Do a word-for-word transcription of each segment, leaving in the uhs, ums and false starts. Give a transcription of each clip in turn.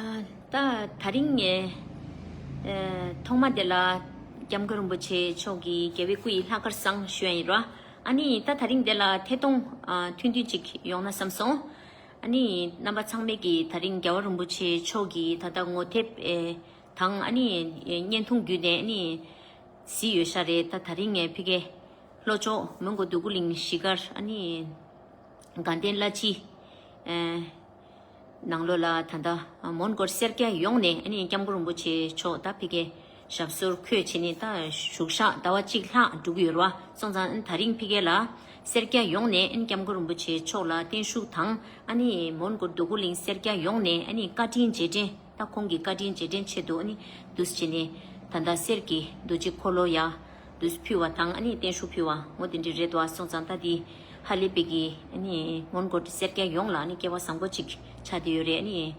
ད་དེ་རིང་ངས་ཐོག་མ་དེ་ལ་སྐྱབས་མགོན་རིན་པོ་ཆེ་མཆོག་གི་རྒྱལ་བའི་སྐུ་ཡི་ལྷག་དཀར་བཟང་ཞུ་ཡ་ཡིན་རོ། ཨ་ནི་ད་དེ་རིང་དེ་ལ་ཐད་གཏོང་ཐུང་ཐུང་ཅིག་ཡོང་ན་བསམ་སོང་། ཨ་ནི་རྣམ་པ་ཚང་མས་ཀྱི་དེ་རིང་རྒྱལ་བ་རིན་པོ་ཆེ་མཆོག་གི་ད་ལྟ་ངོ་དེབ་དང་ཨ་ནི་བརྙན་ཐུང་བརྒྱུད་ནས་ཨ་ནི་གཟིགས་ཡོད་ཤག་རེད། ད་དེ་རིང་ངས་ཕ་གི་ལྷོ་ཕྱོགས་མོན་གྷོ་འདོད་རྒུ་གླིང་གཞིས་སྒར་ཨ་ནི་དགའ་ལྡན་བླ་སྤྱི་ནང་ལོགས་ལ་ད་ལྟ་མོན་གྷོར་སེར་སྐྱ་ཡོངས་ནས་ཨ་ནི་སྐྱབས་མགོན་རིན་པོ་ཆེ་མཆོག་ད་ཕ་གི་ཞབས་སོར་འཁོད་བྱས་ནས་ད་བཞུགས་ཞག་ཟླ་བ་གཅིག་ལྷག་འགྲོ་གི་ཡོད་རེད་བ། སོང་ཙང་ཨ་ནི་དེ་རིང་ཕ་གི་ལ་སེར་སྐྱ་ཡོངས་ནས་ཨ་ནི་སྐྱབས་མགོན་རིན་པོ་ཆེ་མཆོག་ལ་བརྟན་བཞུགས་དང་ཨ་ནི་མོན་གྷོ་འདོད་རྒུ་གླིང་སེར་སྐྱ་ཡོངས་ནས་ཨ་ནི་བཀའ་དྲིན་རྗེས་དྲན། ད་ཁོང་གི་བཀའ་དྲིན་རྗེས་དྲན་ཆེད་དུ་ཨ་ནི་འདུག་སེ་བྱས་ནས་ད་ལྟ་གསེར་གྱི་རྡོ་རྗེ་འཁོར་ལོ་ཡ་འདུག་སེ་ཕུལ་བ་དང་ཨ་ནི་བརྟན་བཞུགས་ཕུལ་བ་འོ་དེ་འདྲ་རེད་དོ། སོང་ཙང་ད་འདི་ཧ་ལས་པའི་གི་ཨ་ནི་མོན་གྷོ་སེར་སྐྱ་ཡོངས་ལ་ཨ་ནི་སྐལ་བ་བཟང་པོ་ཅིག་ཆགས་བསྡད་ཡོད་རེད། ཨ་ནི་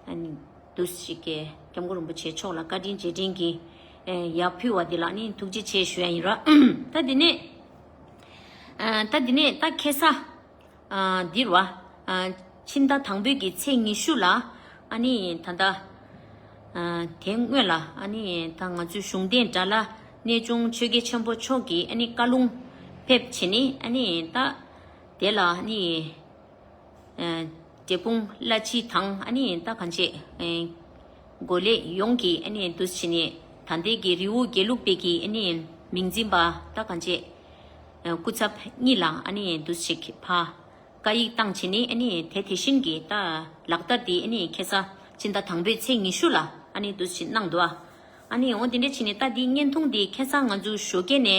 ཨ་ནི་འདུག་སེ་ཅིག་གི་སྐྱབས་མགོན་རིན་པོ་ཆེ་མཆོག་ལ་བཀའ་དྲིན་རྗེས་དྲན་གྱི་ཡ་ཕུལ་བ་འདི་ལ་ཨ་ནི་ཐུགས་རྗེ་ཆེ་ཞུ་ཡ་ཡིན་ར། ད་འདི་ནས་ད་འདི་ནས་ད་ཁ་སང་ཨ་འདིར་བ། ཨ་ཕྱི་ཟླ་དང་པོའི་གི་ཚེས་ཉི་ཤུ་ལ་ཨ་ནི་ད་ལྟ་ཨ་དེ་སྔོན་ལ་ཨ་ནི་ད་ང་ཚོའི་གཞུང་འབྲེལ་དགྲ་ལྷ་གནས་ཆུང་ཆོས་རྒྱལ་ཆེན་པོ་མཆོག་གིས་ཨ་ནི་བཀའ་ལུང་ཕེབས་བྱས་ནས་ཨ་ནི་ད་དེ་ལ་ཨ་ནི་ཨ་འབྲས་སྤུངས་བླ་སྤྱི་དང་ཨ་ནི་ད་གང་བྱེད་ཨ་འགོ་ལས་ཡོངས་ཀྱིས་ཨ་ནི་འདུག་སེ་བྱས་ནས་ད་ལྟའི་གི་རི་བོ་དགེ་ལུགས་པའི་གི་ཨ་ནི་མིང་འཛིན་པ་ད་གང་བྱེད་ཨ་སྐུ་ཚབ་གཉིས་ལ་ཨ་ནི་འདུག་སེ་ཅིག་ཕ་བཀའ་ཡིག་བཏང་བྱས་ནས་ཨ་ནི་དེ་དེ་བཞིན་གྱི་ད་ལག་བསྟར་དེ་ཨ་ནི་ཁ་སང་ཕྱི་ཟླ་དང་པོའི་ཚེས་ཉི་ཤུ་ལ་ཨ་ནི་འདུག་སེ་གནང་འདུག་ཨ་ནི་འོ་དེ་འདྲ་བྱས་ནས་ད་འདི་བརྙན་ཐུང་འདི་ཁ་སང་ང་ཚོ་ཞོགས་ཀས་ནས་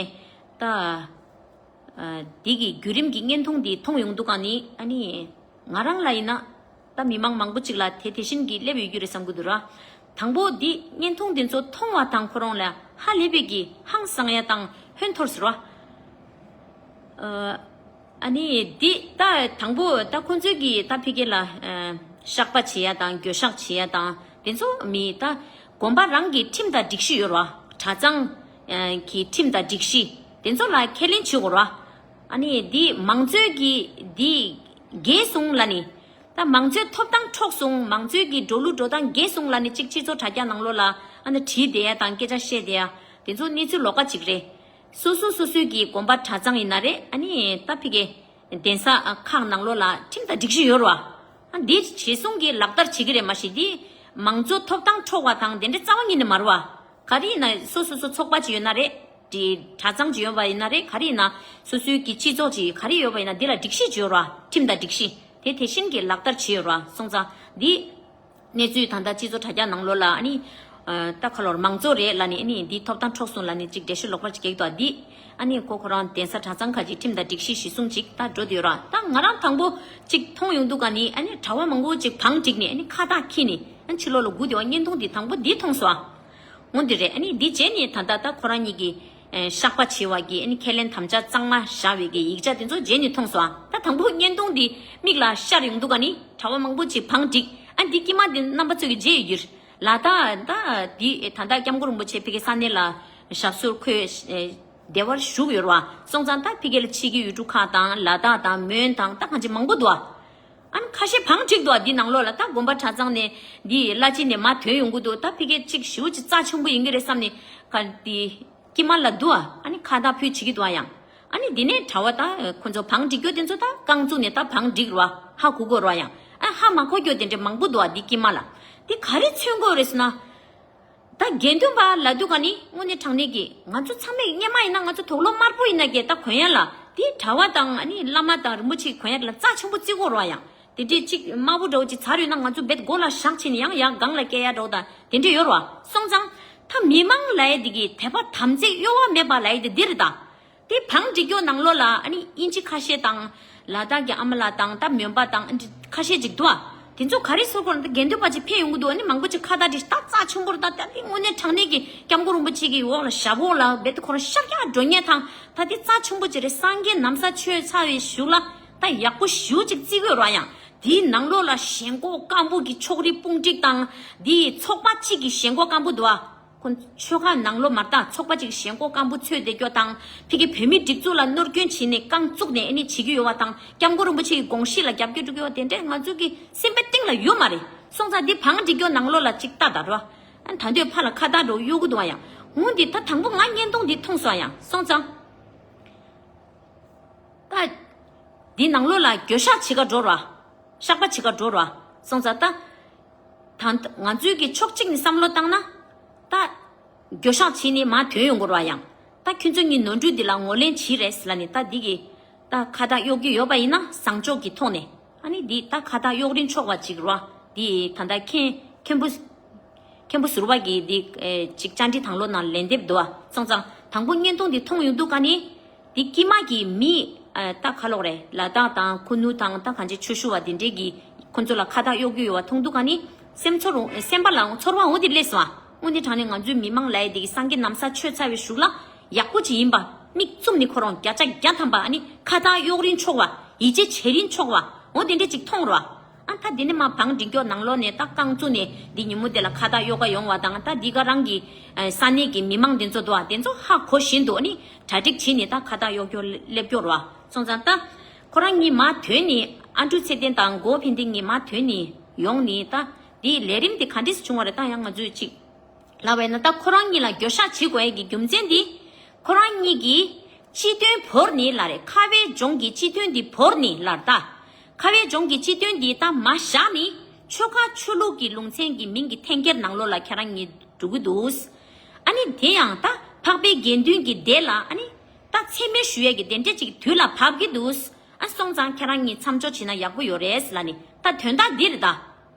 ད་ཨ་འདི་གི་བརྒྱུད་རིམ་གྱི་བརྙན་ཐུང་འདི་མཐོང་ཡོང་འདུག་ག་ནི་ཨ་ནི་ང་རང་ལ་ཡིན་ན་ད་མི་མང་མང་པོ་ཅིག་ལ་དེ་དེ་བཞིན་གྱི་སླེབས་ཡོད་རྒྱུ་རེད་བསམ་གྱི་འདུག་ར། དང་པོ་འདི་བརྙན་ཐུང་འདི་ཚོ་མཐོང་བ་དང་ཁོ་རང་ལ་ཧ་ལས་པའི་གི་ཧང་སང་ཡ་དང་ཧོན་འཐོར་ཟེར་བ། ཨ་ནི་འདི་ད་དང་པོ་ད་ཁོང་ཚོའི་གི་ད་ཕ་གི་ལ་ཨ་བཤགས་པ་བྱེད་ཡ་དང་འགྱོད་བཤགས་བྱེད་ཡ་དང་དེ་ཚོ་མི་ད་དགོན་པ་རང་གི་ཁྲིམས་དང་སྒྲིག་གཞི་ཡོད་ར། གྲྭ་ཚང་ཨ་གི་ཁྲིམས་དང་སྒྲིག་གཞི་དེ་ཚོ་ལ་ཁས་ལེན་བྱེད་དགོས་ར། ཨ་ནི་འདི་མང་གཙོའི་གི་འདི་འགལ་སོང་ལབ་ནི། ད་མང་གཙོའི་ཐོབ་ཐང་འཕྲོག་སོང་། མང་གཙོའི་གི་འགྲོ་ལུགས་འགྲོ་སྟངས་འགལ་སོང་ལབ་ནི་གཅིག་སྤྱི་ཚོགས་དྲ་རྒྱ་ནང་ལོགས་ལ་ཨ་ནི་བྲིས་བསྡད་ཡ་དང་སྐད་ཆ་བཤད་བསྡད་ཡ་དེ་ཚོ་གནས་ཚུལ་ལོགས་ཀ་གཅིག་རེད། སོ་སོ་སོ་སོའི་གི་དགོན་པ་གྲྭ་ཚང་ཡིན་ན་རེད། ཨ་ནི་ད་ཕ་གི་གདན་ས་ཁག་ནང་ལོགས་ལ་ཁྲིམས་དང་སྒྲིག་གཞི་ཡོད་རེད་བ། ཨ་འདི་བྱེད་སོང་གི་ལག་བསྟར་བྱེད་ཀྱི་རེད། མ་གཞི་འདི་མང་གཙོ་ཐོབ་ཐང་འཕྲོག་པ་དང་དེ་འདྲ་རྩ་བ་ཉིད་ནས་མ་རེད་བ། ག་རེ་ཡིན་ན་སོ་སོ་སོ་ཚོགས་པ་ཅིག་ཡོད་ན་རེད། དེ་གྲྭ་ཚང་ཅིག་ཡོད་པ་ཡིན་ན་རེད། ག་རེ་ཡིན་ན་སོ་སོའི་གི་སྤྱི་ཚོགས་ཅིག་ག་རེ་ཡོད་པ་ཡིན་ན་འདི་ལ་སྒྲིག་གཞི་ཅིག་ཡོད་ར། ཁྲིམས་དང་སྒྲིག་གཞི་དེ་དེ་བཞིན་གྱི་ལག་བསྟར་བྱེད་ཡོད་ར། སོང་ཙང་འདི་གནས་ཚུལ་ད་ལྟ་སྤྱི་ཚོགས་དྲ་རྒྱ་ནང་ལོགས་ལ་ཨ་ནི་ད་ཁ་ལོར་མང་གཙོ་རེད་ལབ་ནི་ཨ་ནི་འདི་ཐོབ་ཐང་འཕྲོག་སོང་ལབ་ནི་ཅིག་འགྲེལ་བཤད་ལོག་པ་ཅིག་སྐྱེག་ཏོ། འདི་ཨ་ནི་ཁོ་ཁོ་རང་གདན་ས་གྲྭ་ཚང་ཁ་ཅིག་ཁྲིམས་དང་སྒྲིག་གཞི་གཞི་བཟུང་ཅིག་ད་འགྲོ་དུས་ར། ད་ང་རང་དང་པོ་ཅིག་མཐོང་ཡོང་འདུག་ག་ནི་ཨ་ནི་གྲྭ་བ་མང་པོ་ཅིག་བང་བསྒྲིགས་ནི་ཨ་ནི་ཁ་བཏགས་འཁྱེར་ནི་ཨ་ནི་ཕྱི་ལོགས་ལ་སྒུག་བསྡད་པ་བརྙན་ཐུང་འདི་དང་པོ་འདི་མཐོང་སོང་ཨ། འོ་འདི་རེད། ཨ་ནི་འདི་རྗེས་ནས་ད་ལྟ་ད་ཁོ་རང་གཉིས་ཀྱི་ཨེ་བཤགས་པ་བྱེད་པ་གི་ཨ་ནི་ཁས་ལེན་དམ་བཅའ་གཙང་མ་བཞག་པའི་གི་ཡིག་ཆ་དེ་ཚོ་རྗེས་ནས་མཐོང་སོང་ཨ། ད་དང་པོ་བརྙན་ཐུང་འདི་མིག་ལ་ཤར་ཡོང་འདུག་ག་ནི་གྲྭ་བ་མང་པོ་ཅིག་བང་བསྒྲིགས། ཨ་འདི་དཀྱིལ་མ་འདི་རྣམ་པ་ཚོས་ཀྱི་མཇལ་ཡོད་རྒྱུ་རེད་ལ། ད་ད་འདི་ད་ལྟ་སྐྱབས་མགོན་རིན་པོ་ཆེ་ཕ་གི་ས་གནས་ལ་ཞབས་སོར་འཁོད་ཨེ་བདེ་བར་བཞུགས་ཡོད་རེད་བ། སོང་ཙང་ད་ཕ་གི་ལ་ཕྱི་གི་ཡུལ་གྲུ་ཁག་དང་ལ་དྭགས་དང་མོན་དང་ད་གང་ཅི་མང་པོ་འདུག་ཨ། ཨ་ནི་ཁ་ཤས་བང་བསྒྲིགས་འདུག་ཨ། འདི་ནང་ལོགས་ལ་ད་དགོན་པ་གྲྭ་ཚང་ནས་འདི་བླ་སྤྱི་ནས་མར་ཐོན་ཡོང་གི་འདུག་ད་ཕ་གི་གཅིག་ཞེ་པོ་ཅིག་རྩ་ཆེན་པོ་ཡིན་གྱི་རེད་བསམ་ནས་ག་འདི་དཀྱིལ་མ་ལ་འདུག་ཨ། ཨ་ནི་ཁ་བཏགས་ཕུད་བྱེད་ཀྱི་འདུག་ཨ། ཡང་ཨ་ནི་འདི་ནས་གྲྭ་བ་ད་ཁོ་ཚོ་བང་བསྒྲིགས་རྒྱུ་དེ་ཚོ་ད་རྐང་བཙུགས་ནས་ད་བང་བསྒྲིགས་རོ། ཧ་གོ་གོ་རོ། ཡང་ཨ་ཧ་མ་གོ་རྒྱུ་དེ་འདྲ་མང་པོ་འདུག་ཨ། འདི་དཀྱིལ་མ་ལ་འདི་ག་རེ་མཚོན་གོ་རེད་ཟེར་ན། ད་དགེ་འདུན་པ་ལབ་དུས་ག་ནི་དངོས་གནས་དྲང་གནས་ཀྱི་ང་ཚོ་ཚང་མས་སྔོན་མ་ཡིན་ན་ང་ཚོ་དུག་ལོག་དམར་པོ་ཡིན་ན་གི་ད་གོན་ཡ་ལ་དེ་གྲྭ་བ་དང་ཨ་ནི་བླ་མ་དང་རིན་པོ་ཆེ་གོན་ཡ་ལ་རྩ་ཆེན་པོ་བརྩི་གོ་རོ། ཡང་དེ་འདྲས་གཅིག་དམར་པོ་འདྲ་བོ་ཅིག་ཚར་ཡོད་ན་ང་ཚོ་རྦད་མགོ་ལ་བཞག་ཕྱིན་ནས་ཡང་ཡར་སྒང་ལ་བཀལ་ཡ་འདྲ་བོ་དང་དེ་འདྲས་ཡོད་རོ། སོང་ཙང་ད་མི་མང་ལབ་ཡ་དེ་གི་དད་པ་དམ་ཚིག་གཡོ་བ་མེད་པ་ལབ་ཡ་དེ་འདི་རེད་ད། དེ་བང་བསྒྲིགས་རྒྱུ་ནང་ལོགས་ལ་ཨ་ནི་དབྱིན་ཇི་ཁ་ཤས་དང་ལ་དྭགས་ཀྱི་ཨ་མ་ལགས་དང་ད་མོན་པ་དང་ཨ་ནི་ཁ་ཤས་ཅིག་འདུག་ཨ། དེ་ཚོ་ག་རེ་ཟེར་གོ་ན་ད་དགེ་འདུན་པ་ཅིག་ཕེབས་ཡོང་གི་འདུག་ཨ་ནི་མང་པོ་ཅིག་ཁ་བཏགས་བསྒྲིགས་ད་རྩ་ཆེན་པོ་རེད། ད་ད་དེ་དངོས་གནས་དྲང་གནས་ཀྱི་སྐྱབས་མགོན་རིན་པོ་ཆེ་གི་འོག་ལ་ཞབས་འོག་ལ་རྦད་དེ་ཁོ་རང་ཤར་རྒྱག་འགྲོ་མཁན་དང་ད་དེ་རྩ་ཆེན་པོ་ཅིག་རེད། སངས་རྒྱས་ན་བཟའ་མཆོད་ཚར་བའི་གཞུག་ལ་ད་ཡག་པོ་ཞེ་པོ་ཅིག་བརྩི་དགོས་རེད། ཡང་དེའི་ནང་ལོགས་ལ་ཞེན་ཁོག་སྐམ་པོ་གི་ཕྱོགས་རིས་དཔུང་སྒྲིག་དང་དེའི་ཚོགས་པ་གཅིག་གི་ཞེན་ཁོག་སྐམ་པོ་འདུག་ཨ། ཁོ་ཆོལ་ཁ་ནང་ལོགས་མ་རེད་ད། ཚོགས་པ་གཅིག་ཞེན་ཁོག་སྐམ་པོ་འཚོལ་བསྡད་རྒྱུ་དང་ཕ་གི་བོད་མིའི་སྒྲིག་འཛུགས་ལ་གནོད་སྐྱོན་བྱས་ནས་རྐང་བཙུགས་ནས་ཨ་ནི་བྱེད་ཀྱི་ཡོད་པ་དང་སྐྱབས་མགོན་རིན་པོ་ཆེ་གི་དགོངས་གཞི་ལ་རྒྱབ་སྐྱོར་སྒྲུབ་ཀྱི་ཡོད་པ་དེ་འདྲས་ང་ཚོ་གི་སེམས་པའི་གཏིང་ལ་ཡོད་མ་རེད། སོང་ཙང་འདི་བང་སྒྲིག་རྒྱུ་ནང་ལོགས་ལ་ཅིག་ལྟ་ད་རོ། ཨ་ད་འདོད་ཕ་ལ་ཁ་བཏགས་འགྲོ་གཡོག་གི་འདུག་ཨ་ཡང་། འོ་འདི་ད་དང་པོ་ང་བརྙན་ཐུང་འདི་མཐོང་སོང་ཨ་ཡང་། སོང་ཙང་ད་འདི་ནང་ལོགས་ལ་འགྱོད་བཤགས་བྱེད་ག་འགྲོ་རོ། བཤགས་པ་བྱེད་ག་འགྲོ་རོ། སོང་ཙང་ད་ད་ང་ཚོའི་གི་ཕྱོགས་གཅིག་ནས་བསམ་བློ་བཏང་ན། ད་འགྱོད་བཤགས་བྱས་ནས་མར་ཐོན་ཡོང་དགོས་རོ་ཨ་ཡང་། ད་ཁྱོད་ཚོ་གཉིས་ནོར་འཁྲུལ་འདི་ལ་ངོས་ལེན་བྱེད་རེད་ལབ་ནས་ད་འདི་གི་ད་ཁ་བཏགས་གཡོག་གི་ཡོད་པ་ཡིན་ན་བཟང་ཕྱོགས་ཀྱི་ཐོག་ནས། ཨ་ནི་འདི་ད་ཁ་བཏགས་གཡོག་རིན་ཆོག་པ་ཅིག་རོ། འདི་ད་ལྟ་མཁན་མཁན་པོ་མཁན་པོ་ཟུར་པ་གིས་འདི་ཨེ་ཅིག་བཅར་འདྲི་དང་ལོ་ནང་ལན་འདེབས་འདུག་ཨ། སོང་ཙང་དང་པོ་བརྙན་ཐུང་འདི་མཐོང་ཡོང་དུས་ཀ་ནི། འདི་དཀྱིལ་མ་གི་མི་ཨ་ད་ཁ་ལོག་རེད། ལ་དྭགས་དང་ཁུ་ནུ་དང་ད་གང་ཅི་ཆོས་ཞུ་བ་འདི་འདྲས་ཀྱིས་ཁོ་ཚོ་ལ་ཁ་བཏགས་གཡོག་རྒྱུ་ཡོད་པ་མཐོང་དུས་ཀ་ནི། སེམས་ཚོར་སེམས་པ་ལའང་ཚོར་བ་འོ་འདི་སླེབས་སོང་ཨ། འོ་འདི་དྲང་ནས་ང་ཚོའི་མི་མང་ལ་ཡ་འདི་གི་སངས་རྒྱས་ན་བཟའ་མཆོད་ཚར་བའི་གཞུག་ལ། ཡག་པོ་ཅིག་ཡིན་པ། མིག་བཙུམ་ནས་ཁོ་རང་བརྒྱ་ཆ་བརྒྱ་ཐམ་པ་ཨ་ནི་ཁ་བཏགས་གཡོག་རིན་ཆོག་པ། ཡིད་ཆེས་བྱེད་རིན་ཆོག་པ། འོ་དེ་འདྲས་ཅིག་མཐོང་རོ། ཨ་ད་དེ་ནས་མར་བང་སྒྲིག་རྒྱུ་ནང་ལོགས་ནས་ད་རྐང་བཙུགས་ནས་འདི་ཉིན་མོ་དེ་ལ་ཁ་བཏགས་གཡོག་ག་ཡོང་བ་དང་། ད་འདི་ག་རང་གི་ཨ་ས་གནས་ཀྱི་མི་མང་དེ་ཚོ་འདུག་ཨ། དེ་ཚོ་ཧ་གོ་བཞིན་དུ་ཨ་ནི་གྲ་སྒྲིག་བྱས་ནས་ད་ཁ་བཏགས་གཡོག་རྒྱུ་སླེབས་རྒྱུ་རོ། སོང་ཙང་ད་ཁོ་རང་གཉིས་མར་ཐོན་ནས། ཨ་འབྲུག་ཚེ་བརྟན་དང་གོ་ཕན་བདེ་གཉིས་མར་ཐོན་ནས་ཡོང་ནས། ད་འདི་ལས་རིམ་དེ་ག་འདྲས་སེ་བྱུང་བ་རེད། ད་ཡང་ང་ཚོས་ཅིག་ལབ་པ་ཡིན་ན། ད་ཁོ་རང་གཉིས་ལ་འགྱོད་བཤགས་བྱེད་དགོས་ཡས་ཀྱི་རྒྱུ་མཚན་འདི། ཁོ་རང་གཉིས་ཀྱིས་སྤྱི་དོན་བོར་ནས་ལབ་རེད། ཁ་བའི་ལྗོངས་ཀྱི་སྤྱི་དོན་འདི་བོར་ནས་ལབ་རེད། ད་ཁ་བའི་ལྗོངས་ཀྱི་སྤྱི་དོན་འདི་ད་མར་བཞག་ནས་ཆོལ་ཁ་ཆོས་ལུགས་ཀྱི་ལུང་ཚན་གྱི་མིང་གི་འཐེན་འཁྱེར་ནང་ལོགས་ལ་ཁྱེད་རང་གཉིས་འགྲོ་གི་འདུག་ཨ་ནི་དེ་ཡང་ད་འཕགས་པའི་དགེ་འདུན་གྱི་སྡེ་ལ་ཨ་ནི་ད་མཚན་སྨད་ཞུ་ཡས་ཀྱི་དེ་འདྲས་ཅིག་དུས་ལ་བབ་ཀྱི་འདུག་ཨ་སོང་ཙང་ཁྱེད་རང་གཉིས་མཚམས་འཇོག་བྱས་ན་ཡག་པོ་ཡོད་རེད་ལབ་ནས། ད་དོན་དག་འདི་རེད་ད།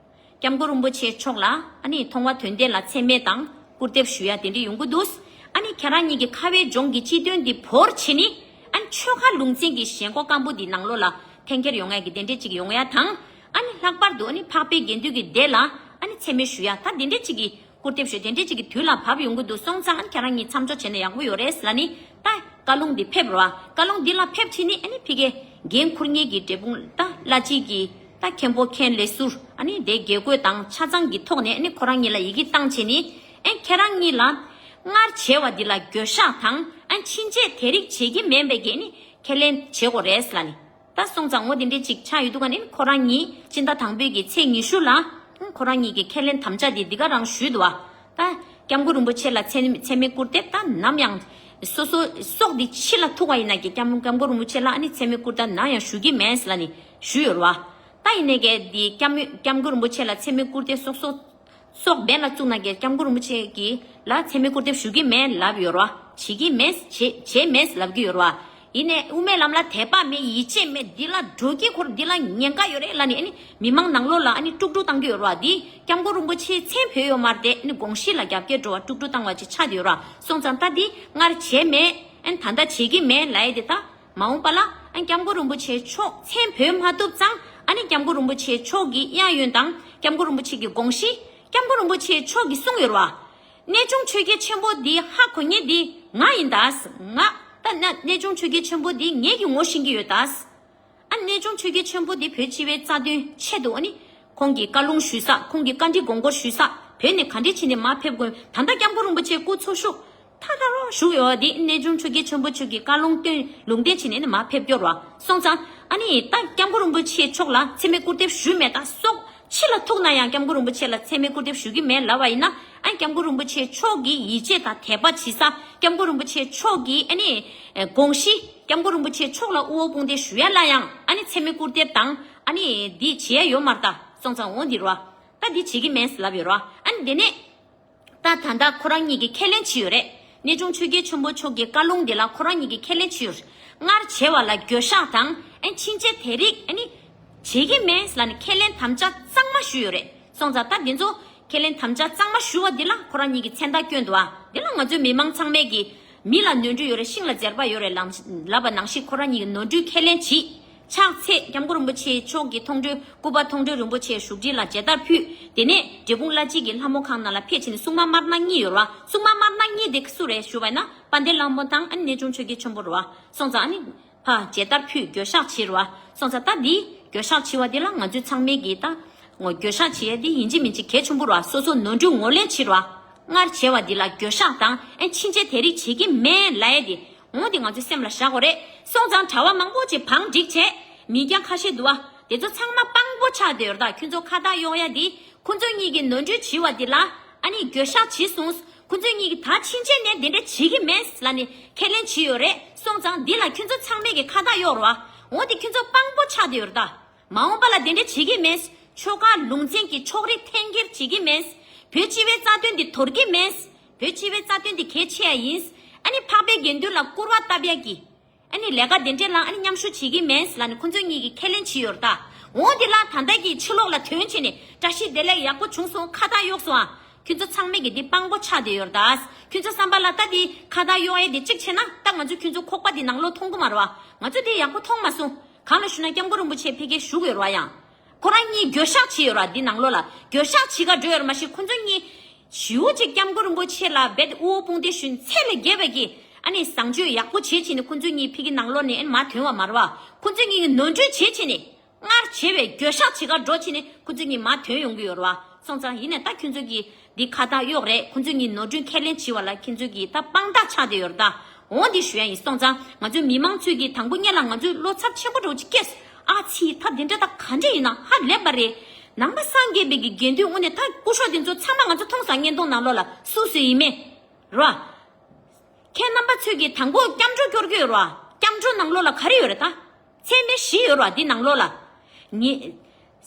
སྐྱབས་མགོན་རིན་པོ་ཆེ་མཆོག་ལ་ཨ་ནི་མཐོང་བ་དོན་ལྡན་ལ་མཚན་སྨད་དང་སྐུར་འདེབས་ཞུ་ཡ་དེ་འདྲ་ཡོང་གི་འདུག་ཨ་ནི་ཁྱེད་རང་གཉིས་ཀྱི་ཁ་བའི་ལྗོངས་ཀྱི་སྤྱི་དོན་འདི་བོར་བྱས་ནས། ཨ་ནི་ཆོལ་ཁ་ལུང་ཚན་གྱི་ཞེན་ཁོག་སྐམ་པོ་འདི་ནང་ལོགས་ལ་འཐེན་འཁྱེར་ཡོང་ཡ་གི་དེ་འདྲས་ཅིག་ཡོང་ཡ་དང་། ཨ་ནི་ལྷག་པར་དུ་ཨ་ནི་འཕགས་པའི་དགེ་འདུན་གྱི་སྡེ་ལ་ཨ་ནི་མཚན་སྨད་ཞུ་ཡ་ད་དེ་འདྲས་ཅིག་གི་སྐུར་འདེབས་ཞུ་དེ་འདྲས་ཅིག་གི་དུས་ལ་བབ་ཡོང་གི་འདུག་སོང་ཙང་ཨ་ནི་ཁྱེད་རང་གཉིས་མཚམས་འཇོག་བྱས་ན་ཡག་པོ་ཡོད་རེད་ལབ་ནི། ད་བཀའ་ལུང་འདི་ཕེབས་རོ། བཀའ་ལུང་འདི་ལ་ཕེབས་བྱས་ནི་ཨ་ནི་ཕ་གིའི་འགན་འཁུར་མཁན་གྱི་འབྲས་སྤུངས་ད་བླ་སྤྱི་གི་ད་མཁན་པོ་མཁན་ལས་ཟུར་ཨ་ནི་དེ་དགེ་བསྐོས་དང་ཆ་ཚང་གི་ཐོག་ནས་ཨ་ནི་ཁོ་རང་གཉིས་ལ་ཡི་གེ་བཏང་བྱས་ནི། ཨ་ཁྱེད་རང་གཉིས་ལ་སྔར་བྱས་པ་འདི་ལ་འགྱོད་བཤགས་དང་ཨ་ཕྱིན་ཆད་དེ་རིགས་བྱེད་ཀྱི་མེད་པའི་གི་ཨ་ནི་ཁས་ལེན་བྱེད་དགོས་རེད་ལབ་ནི། ད་སོང་ཙང་འོ་དེ་འདྲས་ཅིག་ཆགས་ཡོད་དུས་ཀ་ནི་ཁོ་རང་གཉིས་སྤྱི་ཟླ་དང་པོའི་གི་ཚེས་ཉི་ཤུ་ལ་ཁོ་རང་གཉིས་ཀྱི་ཁས་ལེན་དམ་བཅའ་དེ་འདི་ག་རང་ཞུས་འདུག་བ། ད་སྐྱབས་མགོན་རིན་པོ་ཆེ་ལ་མཚན་མཚན་སྨད་སྐུར་འདེབས་ད་ནམ་ཡང་སོ་སོ་སྲོག་འདི་འཆི་ལ་ཐུག་པ་ཡིན་ན་གི་སྐྱབས་སྐྱབས་མགོན་རིན་པོ་ཆེ་ལ་ཨ་ནི་མཚན་སྨད་སྐུར་འདེབས་ནམ་ཡང་ཞུ་གི་མེད་ལབ་ནི་ཞུས་ཡོད་རེད་བ། ད་ཡིན་ནའི་གི་འདི་སྐྱབས་སྐྱབས་མགོན་རིན་པོ་ཆེ་ལ་མཚན་སྨད་སྐུར་འདེབས་སོ་སོ་སྲོག་འབེན་ལ་བཙུགས་ན་གི་སྐྱབས་མགོན་རིན་པོ་ཆེ་གི་ལ་མཚན་སྨད་སྐུར་འདེབས་ཞུ་གི་མེད་ལབ་ཡོད་རེད་བ། བྱེད་ཀྱི་མེད། བྱེད་བྱེད་མེད་ལབ་ཀྱི་ཡོད་རེད་བ། ཡིན་ནའི་དབུ་མའི་ལམ་ལ་དད་པ་མེད། ཡིད་ཆེས་མེད། འདི་ལ་འགྲོ་གི་ཁོར་འདི་ལ་ཉེན་ཁ་ཡོད་རེད་ལབ་ནི་ཨ་ནི་མི་མང་ནང་ལོགས་ལ་ཨ་ནི་དཀྲུག་དཀྲུག་བཏང་གི་ཡོད་རེད་བ། འདི་སྐྱབས་མགོན་རིན་པོ་ཆེའི་མཚན་བོས་ཡོད་མ་རེད་དེ། ཨ་ནི་དགོངས་གཞི་ལ་རྒྱབ་འགལ་འགྲོ་བ་དཀྲུག་དཀྲུག་བཏང་བ་ཅིག་ཆགས་བསྡད་ཡོད་རེད་བ། སོང་ཙང་ད་འདི་སྔར་བྱས་མེད། ཨ་ནི་ད་ལྟ་བྱེད་ཀྱི་མེད་ལབ་ཡས་དེ་ད་མ་འོངས་པ་ལ་ཨ་ནི་སྐྱབས་མགོན་རིན་པོ་ཆེ་མཆོག་མཚན་བོས་མ་ཐུབ་ཙང་ཨ་ནི་སྐྱབས་མགོན་རིན་པོ་ཆེ་མཆོག་གི་གཡས་གཡོན་དང་སྐྱབས་མགོན་རིན་པོ་ཆེ་གི་དགོངས་གཞི། སྐྱབས་མགོན་རིན་པོ་ཆེ་མཆོག་གིས་གསུངས་ཡོད་རེད་བ། གནས་ཆུང་ཆོས་རྒྱལ་ཆེན་པོ་འདི་ཧ་གོ་མཁན་འདི་ང་ཡིན་ད། ང་ད་ན་གནས་ཆུང་ཆོས་རྒྱལ་ཆེན་པོ་འདི་ངེད་ཀྱིས་ངོ་ཤེས་ཀྱི་ཡོད་ད། ཨ་གནས་ཆུང་ཆོས་རྒྱལ་ཆེན་པོ་འདི་བོད་སྤྱི་བའི་རྩ་དོན་ཆེད་དུ་ཨ་ནི་ཁོང་གིས་བཀའ་ལུང་ཞུས་ས། ཁོང་གིས་བཀའ་འདྲི་དགོངས་སྐོར་ཞུས་ས། བོད་ནས་ག་འདྲས་བྱས་ནས་མར་ཕེབས་དགོས། ད་ལྟ་སྐྱབས་མགོན་རིན་པོ་ཆེ་སྐུ་འཚོ་བཞུགས་ཐ་ཐ་རོ་བཞུགས་ཡོད་དེ། གནས་ཆུང་ཆོས་རྒྱལ་ཆེན་པོ་མཆོག་གིས་བཀའ་ལུང་བཏོན་ལུང་བསྟན་བྱས་ནས་ནི་མར་ཕེབས་སྐྱོར་བ། སོང་ཙང་ཨ་ནི་ད་སྐྱབས་མགོན་རིན་པོ་ཆེ་མཆོག་ལ་མཚན་སྨད་སྐུར་འདེབས་ཞུས་མེད་ད། སྲོག་འཆི་ལ་ཐུག་ན་ཡང་སྐྱབས་མགོན་རིན་པོ་ཆེ་ལ་མཚན་སྨད་སྐུར་འདེབས་ཞུ་གི་མེད་ལབ་པ་ཡིན་ན། ཨ་སྐྱབས་མགོན་རིན་པོ་ཆེ་མཆོག་གི་ཡིད་ཆེས་དང་དད་པ་བྱེད་ས། སྐྱབས་མགོན་རིན་པོ་ཆེ་མཆོག་གི་ཨ་ནི་དགོངས་གཞི། སྐྱབས་མགོན་རིན་པོ་ཆེ་མཆོག་ལ་དབུ་འོག་དཔུང་འདེགས་ཞུ་ཡ་ལ་ཡང་ཨ་ནི་མཚན་སྨད་སྐུར་འདེབས་དང་ཨ་ནི་འདི་བྱེད་ཡ་ཡོད་མ་རེད་ད། སོང་ཙང་འོ་འདི་རེད་བ། ད་འདི་བྱེད་ཀྱི་མེད་ལབ་ཡོད་རེད་བ། ཨ་ནི་དེ་ནས། ད་ད་ལྟ་ཁོ་རང་གཉིས་ཀྱིས་ཁས་ལེན་བྱས་ཡོད་རེད། གནས་ཆུང་ཆོས་རྒྱལ་ཆེན་པོ་མཆོག་གི་བཀའ་ལུང་འདི་ལ་ཁོ་རང་གཉིས་ཀྱིས་ཁས་ལེན་བྱས་ཡོད་རེད། སྔར་བྱས་པ་ལ་འགྱོད་བཤགས་དང་ཨ་ཕྱིན་ཆད་དེ་རིགས་ཨ་ནི་བྱེད་ཀྱི་མེད་ལབ་ནས་ཁས་ལེན་དམ་བཅའ་གཙང་མ་ཞུས་ཡོད་རེད། སོང་ཙང་ད་འདི་ཚོ་ཁས་ལེན་དམ་བཅའ་གཙང་མ་ཞུ་བ་འདི་ལ་ཁོ་རང་གཉིས་ཀྱིས་མཚན་རྟགས་བསྐྱོན་འདུག་ཨ། འདི་ལ་ང་ཚོའི་མི་མང་ཚང་མས་ཀྱིས། མི་ལ་ནོར་འཁྲུལ་ཡོད་རེད། ཤིང་ལ་འཛེར་བ་ཡོད་རེད་ལབ་ལབ་པ་ནང་བཞིན་ཁོ་རང་གཉིས་ཀྱིས་ནོར་འཁྲུལ་ཁས་ལེན་བྱས། ཕྱག་འཚལ། སྐྱབས་མགོན་རིན་པོ་ཆེ་མཆོག་གི་མཐོང་གྲོལ་སྐུ་པར་མཐོང་གྲོལ་རིན་པོ་ཆེའི་བཞུགས་ཁྲི་ལ་མཇལ་དར་ཕུལ། དེ་ནས་འབྲས་སྤུངས་བླ་སྤྱི་གི་ལྷ་མོ་ཁང་ནང་ལ་ཕེབས་ཕྱིན་ནས་སྲུང་མ་དམར་ནག་གཉིས་ཡོད་རེད་བ། སྲུང་མ་དམར་ནག་གཉིས་དེ་སུ་རེད་ཞུ་བ་ཡིན་ན་དཔལ་ལྡན་ལྷ་མོ་དང་ཨ་ནི་གནས་ཆུང་ཆོས་རྒྱལ་ཆེན་པོ་རེད་བ། སོང་ཙང་ཨ་ནི་ཕར་མཇལ་དར་ཕུལ་འགྱོད་བཤགས་བྱས་རེད་བ། སོང་ཙང་ད་འདི་འགྱོད་བཤགས་བྱས་པ་འདི་ལ་ང་ཚོའི་ཚང་མས་ཀྱིས་ད། ངོ་འགྱོད་བཤགས་བྱེད་ཡ་འདི་ཡིན་གཅིག་མིན་གཅིག་གལ་ཆེན་པོ་རེད་བ། སོ་སོ་ནོར་འཁྲུལ་ངོས་ལེན་བྱེད་རོགས། སྔར་བྱས་པ་འདི་ལ་འགྱོད་བཤགས་དང་ཨ་ཕྱིན་ཆད་དེ་རིགས་བྱེད་ཀྱི་མེད་ལབ་ཡ་འདི་ངོ་འདི་ང་ཚོའི་སེམས་ལ་བཞག་དགོས་རེད། སོང་ཙང་གྲྭ་པ་མང་པོ་ཅིག་བང་བསྒྲིགས་བྱས་མི་སྐྱ་ཁ་ཤས་འདུག་བ། དེ་ཚོ་ཚང་མ་དཔང་པོ་ཆགས་བསྡད་ཡོད་རེད། ད་ཁྱོད་ཚོ་ཁ་བཏགས་གཡོག་ཡ་འདི་ ཁོ་ཚོ་གཉིས་ཀྱིས་ནོར་འཁྲུལ་བྱས་པ་འདི་ལ་ཨ་ནི་འགྱོད་བཤགས་བྱས་སོང་། ཁོ་ཚོ་གཉིས་ཀྱིས་ད་ཕྱིན་ཆད་ནས་འདི་འདྲ་བྱེད་ཀྱི་མེད་ལབ་ནས་ཁས་ལེན་བྱས་ཡོད་རེད། སོང་ཙང་འདི་ལ་ཁྱོད་ཚོ་ཚང་མས་ཀྱི་ཁ་བཏགས་གཡོག་རོགས། འོ་དེ་ཁྱོད་ཚོ་དཔང་པོ་ཆགས་བསྡད་ཡོད་རེད་ད། མ་འོངས་པ་ལ་དེ་འདྲ་བྱེད་ཀྱི་མེད། ཆོལ་ཁ་ལུང་ཚན་གྱི་ཕྱོགས་རིས་འཐེན་འཁྱེར་བྱེད་ཀྱི་མེད། བོད་སྤྱི་པའི་རྩ་དོན་འདི་དོར་གྱི་མེད། བོད་སྤྱི་པའི་རྩ་དོན་འདི་གལ་ཆེ་ཡ་ཡིན། ཨ་ནི་འཕགས་པའི་དགེ་འདུན་ལ་སྐུར་བ་བཏབ་ཡ་གི་ཨ་ནི་ལས་ཀ་དེ་འདྲས་ལ་ཨ་ནི་མཉམ་ཞུགས་བྱེད་ཀྱི་མེད་ལབ་ནས་ཁོ་ཚོ་གཉིས་ཀྱིས་ཁས་ལེན་བྱས་ཡོད་རེད་ད། འོ་དེ་ལ་ད་ལྟ་གི་ཕྱི་ལོགས་ལ་ཐོན་བྱས་ནས་བཀྲ་ཤིས་བདེ་ལེགས་ཡག་པོ་བྱུང་སོང་ཁ་བཏགས་གཡོགས་སོང་ཨ། ཁྱོད་ཚོ་ཚང་མས་ཀྱི་འདི་དཔང་པོ་ཆགས་བསྡད་ཡོད་རེད་ད། ཁྱོད་ཚོ་བསམ་པ་ལ་ད་འདི་ཁ་བཏགས་གཡོགས་ཡས་འདི་གཅིག་བྱས་ན་ད་ང་ཚོ་ཁྱོད་ཚོ་ཁོག་པ་འདི་ནང་ལོགས་མཐོང་གི་མ་རེད་བ། ང་ཚོ་འདི་ཡག་པོ་མཐོང་མ་སོང་། གང་ལ་ཞུ་ན་སྐྱབས་མགོན་རིན་པོ་ཆེ་ཕ་གིར་བཞུགས་ཡོད་རེད་བ་ཡང་། ཁོ་རང་གཉིས་འགྱོད་བཤགས་བྱས་ཡོད་ར། འདི་ནང་ལོགས་ལ་འགྱོད་བཤགས་བྱེད་ག་འགྲོ་ཡོད་ར་མ་གཞི་ཁོ་ཚོ་གཉིས་ཞེ་པོ་ཅིག་སྐྱབས་མགོན་རིན་པོ་ཆེ་ལ་རྦད་དབུ་བོ་དཔུང་སྡེ་ཞུ་ཚད་ལས་བརྒལ་བའི་གི་ཨ་ནི་བཟང་སྤྱོད་ཡག་པོ་བྱེད་བྱས་ནས་ཁོ་ཚོ་གཉིས་ཕ་གི་ནང་ལོགས་ནས་ཨ་ནི་མར་ཐོན་བ་མ་རེད་བ། ཁོ་ཚོ་གཉིས་ཀྱི་ནོར་འཁྲུལ་བྱེད་བྱས་ནས་སྔར་བྱས་པའི་འགྱོད་བཤགས་བྱེད་ག་འགྲོ་བྱས་ནས་ཁོ་ཚོ་གཉིས་མར་ཐོན་ཡོང་གི་ཡོད་རེད་བ། སོང་ཙང་ཡིན་ནའི་ད་ཁྱོད་ཚོ་གི་འདི་ཁ་བཏགས་གཡོག་རེད། ཁོ་ཚོས་ངའི་ནོར་འཁྲུལ་ཁས་ལེན་བྱས་པ་ལ་ཁྱེད་ཚོས་ཀྱིས་ད་དཔང་རྟགས་ཆགས་བསྡད་ཡོད་རེད་ད། འོ་འདི་ཞུ་ཡ་ཡིན། སོང་ཙང་ང་ཚོའི་མི་མང་ཚོས་ཀྱིས་དང་པོ་ཉིད་ལ་ང་ཚོའི་བློ་འཚབ་ཆེན་པོ་འདྲ་བོ་ཅིག་སྐྱེས། ཨ་ཙི་ད་འདི་འདྲ་ད་ག་འདྲ་ཡིན་ན་ཧ་ལས་པ་རེད། ནང་པ་སངས་རྒྱས་པའི་གི་དགེ་འདུན་དངོས་གནས་ད་སྐུ་ཞབས་དེ་ཚོ་ཚང་མ་ང་ཚོ་མཐོང་སོང་། བརྙན་ཐུང་ནང་ལོགས་ལ་སུ་སུ་ཡིན་མེད་རོ། ཁྱེད་རྣམ་པ་ཚོས་ཀྱིས་དང་པོ་སྐྱབས་འགྲོ་སྐྱོར་གྱི་ཡོད་རེད་བ། སྐྱབས་འགྲོ་ནང་ལོགས་ལ་ག་རེ་ཡོད་རེད་ད། ཚད་མེད་བཞི་ཡོད་རེད་བ་འདི་ནང་ལོགས་ལ། ཉེ།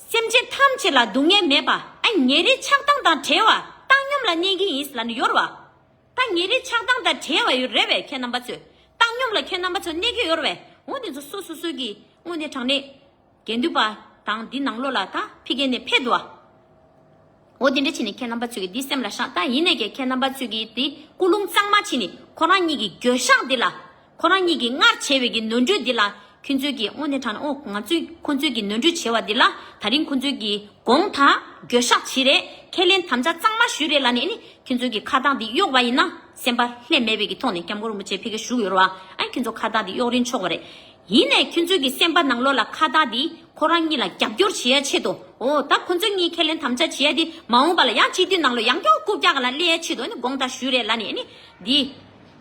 སེམས་ཅན་ཐམས་ཅད་ལ་སྡུག་བསྔལ་མེད་པ། ཨ་ཉེ་རིང་ཆགས་སྡང་དང་བྲལ་བ་བཏང་སྙོམས་ལ་གནས་ཀྱི་ཡིན་ལབ་ནས་ཡོད་རེད་བ། ད་ཉེ་རིང་ཆགས་སྡང་དང་བྲལ་བ་ཡོད་རེད་བས། ཁྱེད་རྣམ་པ་ཚོས་བཏང་སྙོམས་ལ་ཁྱེད་རྣམ་པ་ཚོ་གནས་ཀྱི་ཡོད་རེད་བས། འོ་འདི་ཚོ་སོ་སོ་སོ་གི་དངོས་གནས་དྲང་གནས་དགེ་འདུན་པ་དང་འདི་ནང་ལོགས་ལ་ད་ཕ་གི་ནས་ཕེབས་འདུག་བ། འོ་དེ་འདྲ་བྱས་ནས་ཁྱེད་རྣམ་པ་ཚོས་ཀྱི་འདི་སེམས་ལ་བཞག་ད་ཡིན་ནས་ཀྱི་ཁྱེད་རྣམ་པ་ཚོས་ཀྱི་འདི་ཀུན་སློང་གཙང་མ་བྱས་ནས་ཁོ་རང་གཉིས་ཀྱི་འགྱོད་བཤགས་འདི་ལ། ཁོ་རང་གཉིས་ཀྱིས་སྔར་བྱས་པའི་གི་ནོར་འཁྲུལ་འདི་ལ་ཁྱོད་ཚོས་ཀྱིས་དངོས་གནས་དྲང་གནས་ཨོ་ང་ཚོས་ཁོ་ཚོས་ཀྱི་ནོར་འཁྲུལ་བྱས་པ་འདི་ལ་ད་རིང་ཁོ་ཚོས་ཀྱིས་དགོངས་དག་འགྱོད་བཤགས་བྱས་རེད། ཁས་ལེན་དམ་བཅའ་གཙང་མ་ཞུས་རེད་ལབ་ནས་ཨ་ནི་ཁྱོད་ཚོས་ཀྱི་ཁ་བཏགས་འདི་གཡོག་པ་ཡིན་ན་སེམས་པ་ལྷད་མེད་པའི་གི་ཐོག་ནས་སྐྱབས་མགོན་རིན་པོ་ཆེ་ཕ་གི་བཞུགས་ཡོད་རེད་བ། ཨ་ཁྱོད་ཚོ་ཁ་བཏགས་འདི་གཡོག་རིན་ཆོག་པ་རེད། ཡིན་ནས་ཁྱོད་ཚོས་ཀྱི་སེམས་པ་ནང་ལོགས་ལ་ཁ་བཏགས་འདི་ཁོ་རང་གཉིས་ལ་རྒྱབ་སྐྱོར་བྱེད་ཡ་ཆེད་དུ་ཨོ་ད་ཁོ་ཚོ་གཉིས་ཁས་ལེན་དམ་བཅའ་བྱེད་ཡ་འདི་མ་འོངས་པ་ལ་ཡང་སྤྱི་འཐུས་ནང་ལོགས་ཡང་བསྐྱར་རྐུབ་བཀྱག་ག་ལ་སླེབས་ཡ་ཆེད་དུ་ཨ་ནི་དགོངས་དག་ཞུས་རེད་ལབ་ནས་ཨ་ནི་འདི།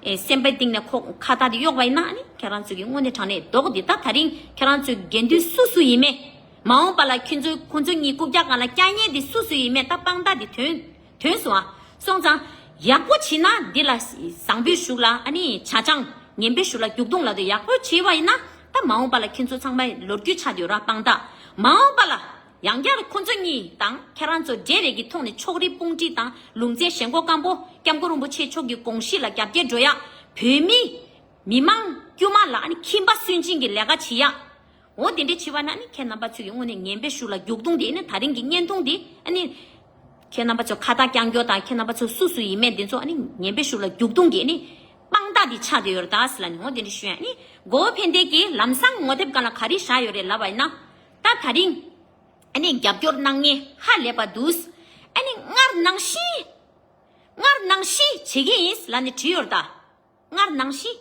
ཨེ་སེམས་པའི་གཏིང་ནས་ཁོ་ཁ་བཏགས་འདི་གཡོག་པ་ཡིན་ན་ཨ་ནི་ཁྱེད་རང་ཚོ་གི་དངོས་གནས་དྲང་གནས་ལྡོག་འདི་ད་ད་རིང་ཁྱེད་རང་ཚོའི་དགེ་འདུན་སུ་སུ་ཡིན་མེད། མ་འོངས་པ་ལ་ཁྱོད་ཚོ་ཁོ་ཚོ་གཉིས་རྐུབ་བཀྱག་ག་ལ་བཀྱག་མཁན་འདི་སུ་སུ་ཡིན་མེད་ད་དཔང་རྟགས་འདི་ཐོན། ཐོན་སོང་ཨ། སོང་ཙང་། ཡག་པོ་བྱེད་ན་འདི་ལ་བཟང་པོའི་གཞུག་ལ་ཨ་ནི་ཆ་ཆང་ངན་པའི་གཞུག་ལ་རྒྱུག་རྡུང་ལ་དུ་ཡག་པོ་བྱེད་པ་ཡིན་ན་ད་མ་འོངས་པ་ལ་ཁྱེད་ཚོ་ཚང་མ་ལོ་རྒྱུས་ཆགས་ཡོད་ར་དཔང་རྟགས། མ་འོངས་པ་ལ་ཡང་བསྐྱར་ཁོ་ཚོ་གཉིས་དང་ཁྱེད་རང་ཚོ་འབྲེལ་བའི་གི་ཐོག་ནས་ཕྱོགས་རིས་དཔུང་སྒྲིག་དང་ལུང་ཚན་ཞེན་ཁོག་སྐམ་པོ་སྐྱབས་མགོན་རིན་པོ་ཆེ་མཆོག་གི་དགོངས་གཞི་ལ་རྒྱབ་འགལ་འགྲོ་ཡ། བོད་མི། མི་མང་དཀྱུས་མ་ལ་ཨ་ནི་ཁྱིམ་པ་སུན་འབྱིན་གྱི་ལས་ཀ་བྱེད་ཡ། འོ་དེ་འདྲ་བྱེད་པ་ན་ནི་ཁྱེད་རྣམ་པ་ཚོས་ཀྱི་དངོས་གནས་ངན་པའི་གཞུག་ལ་རྒྱུག་རྡུང་དེ་ནི་ད་རིང་གི་བརྙན་ཐུང་དེ་ཨ་ནི། ཁྱེད་རྣམ་པ་ཚོ་ཁ་བཏགས་རྐྱང་སྐྱོ་དང་ཁྱེད་རྣམ་པ་ཚོ་སུ་སུ་ཡིན་མེད་དེ་ཚོ་ཨ་ནི་ངན་པའི་གཞུག་ལ་རྒྱུག་རྡུང་གི་ཨ་ནི། དཔང་རྟགས་དེ་ཆགས་བསྡད་ཡོད་རེད་ད་ཟེར་ལ་ནི་འོ་དེ་འདྲ་ཞུ་ཡ་ཨ་ནི། གོ་བོ་ཕན་བདེ་གི་ལམ་སང་ངོ་དེབ་སྒང་ལ་ག་རེ་བཞག་ཡོད་རེད་ལབ་པ་ཡིན་ན། ད་ད་རིང་། ཨ་ནི་རྒྱབ་སྐྱོར་གནང་མཁན་ཧ་ལས་པ་འདུག་ཨ་ནི་སྔར་ནང་བཞིན། སྔར་ནང་བཞིན་བྱེད་ཀྱི་ཡིན་ལབ་ནས་བྲིས་ཡོད་རེད་ད། སྔར་ནང་བཞིན།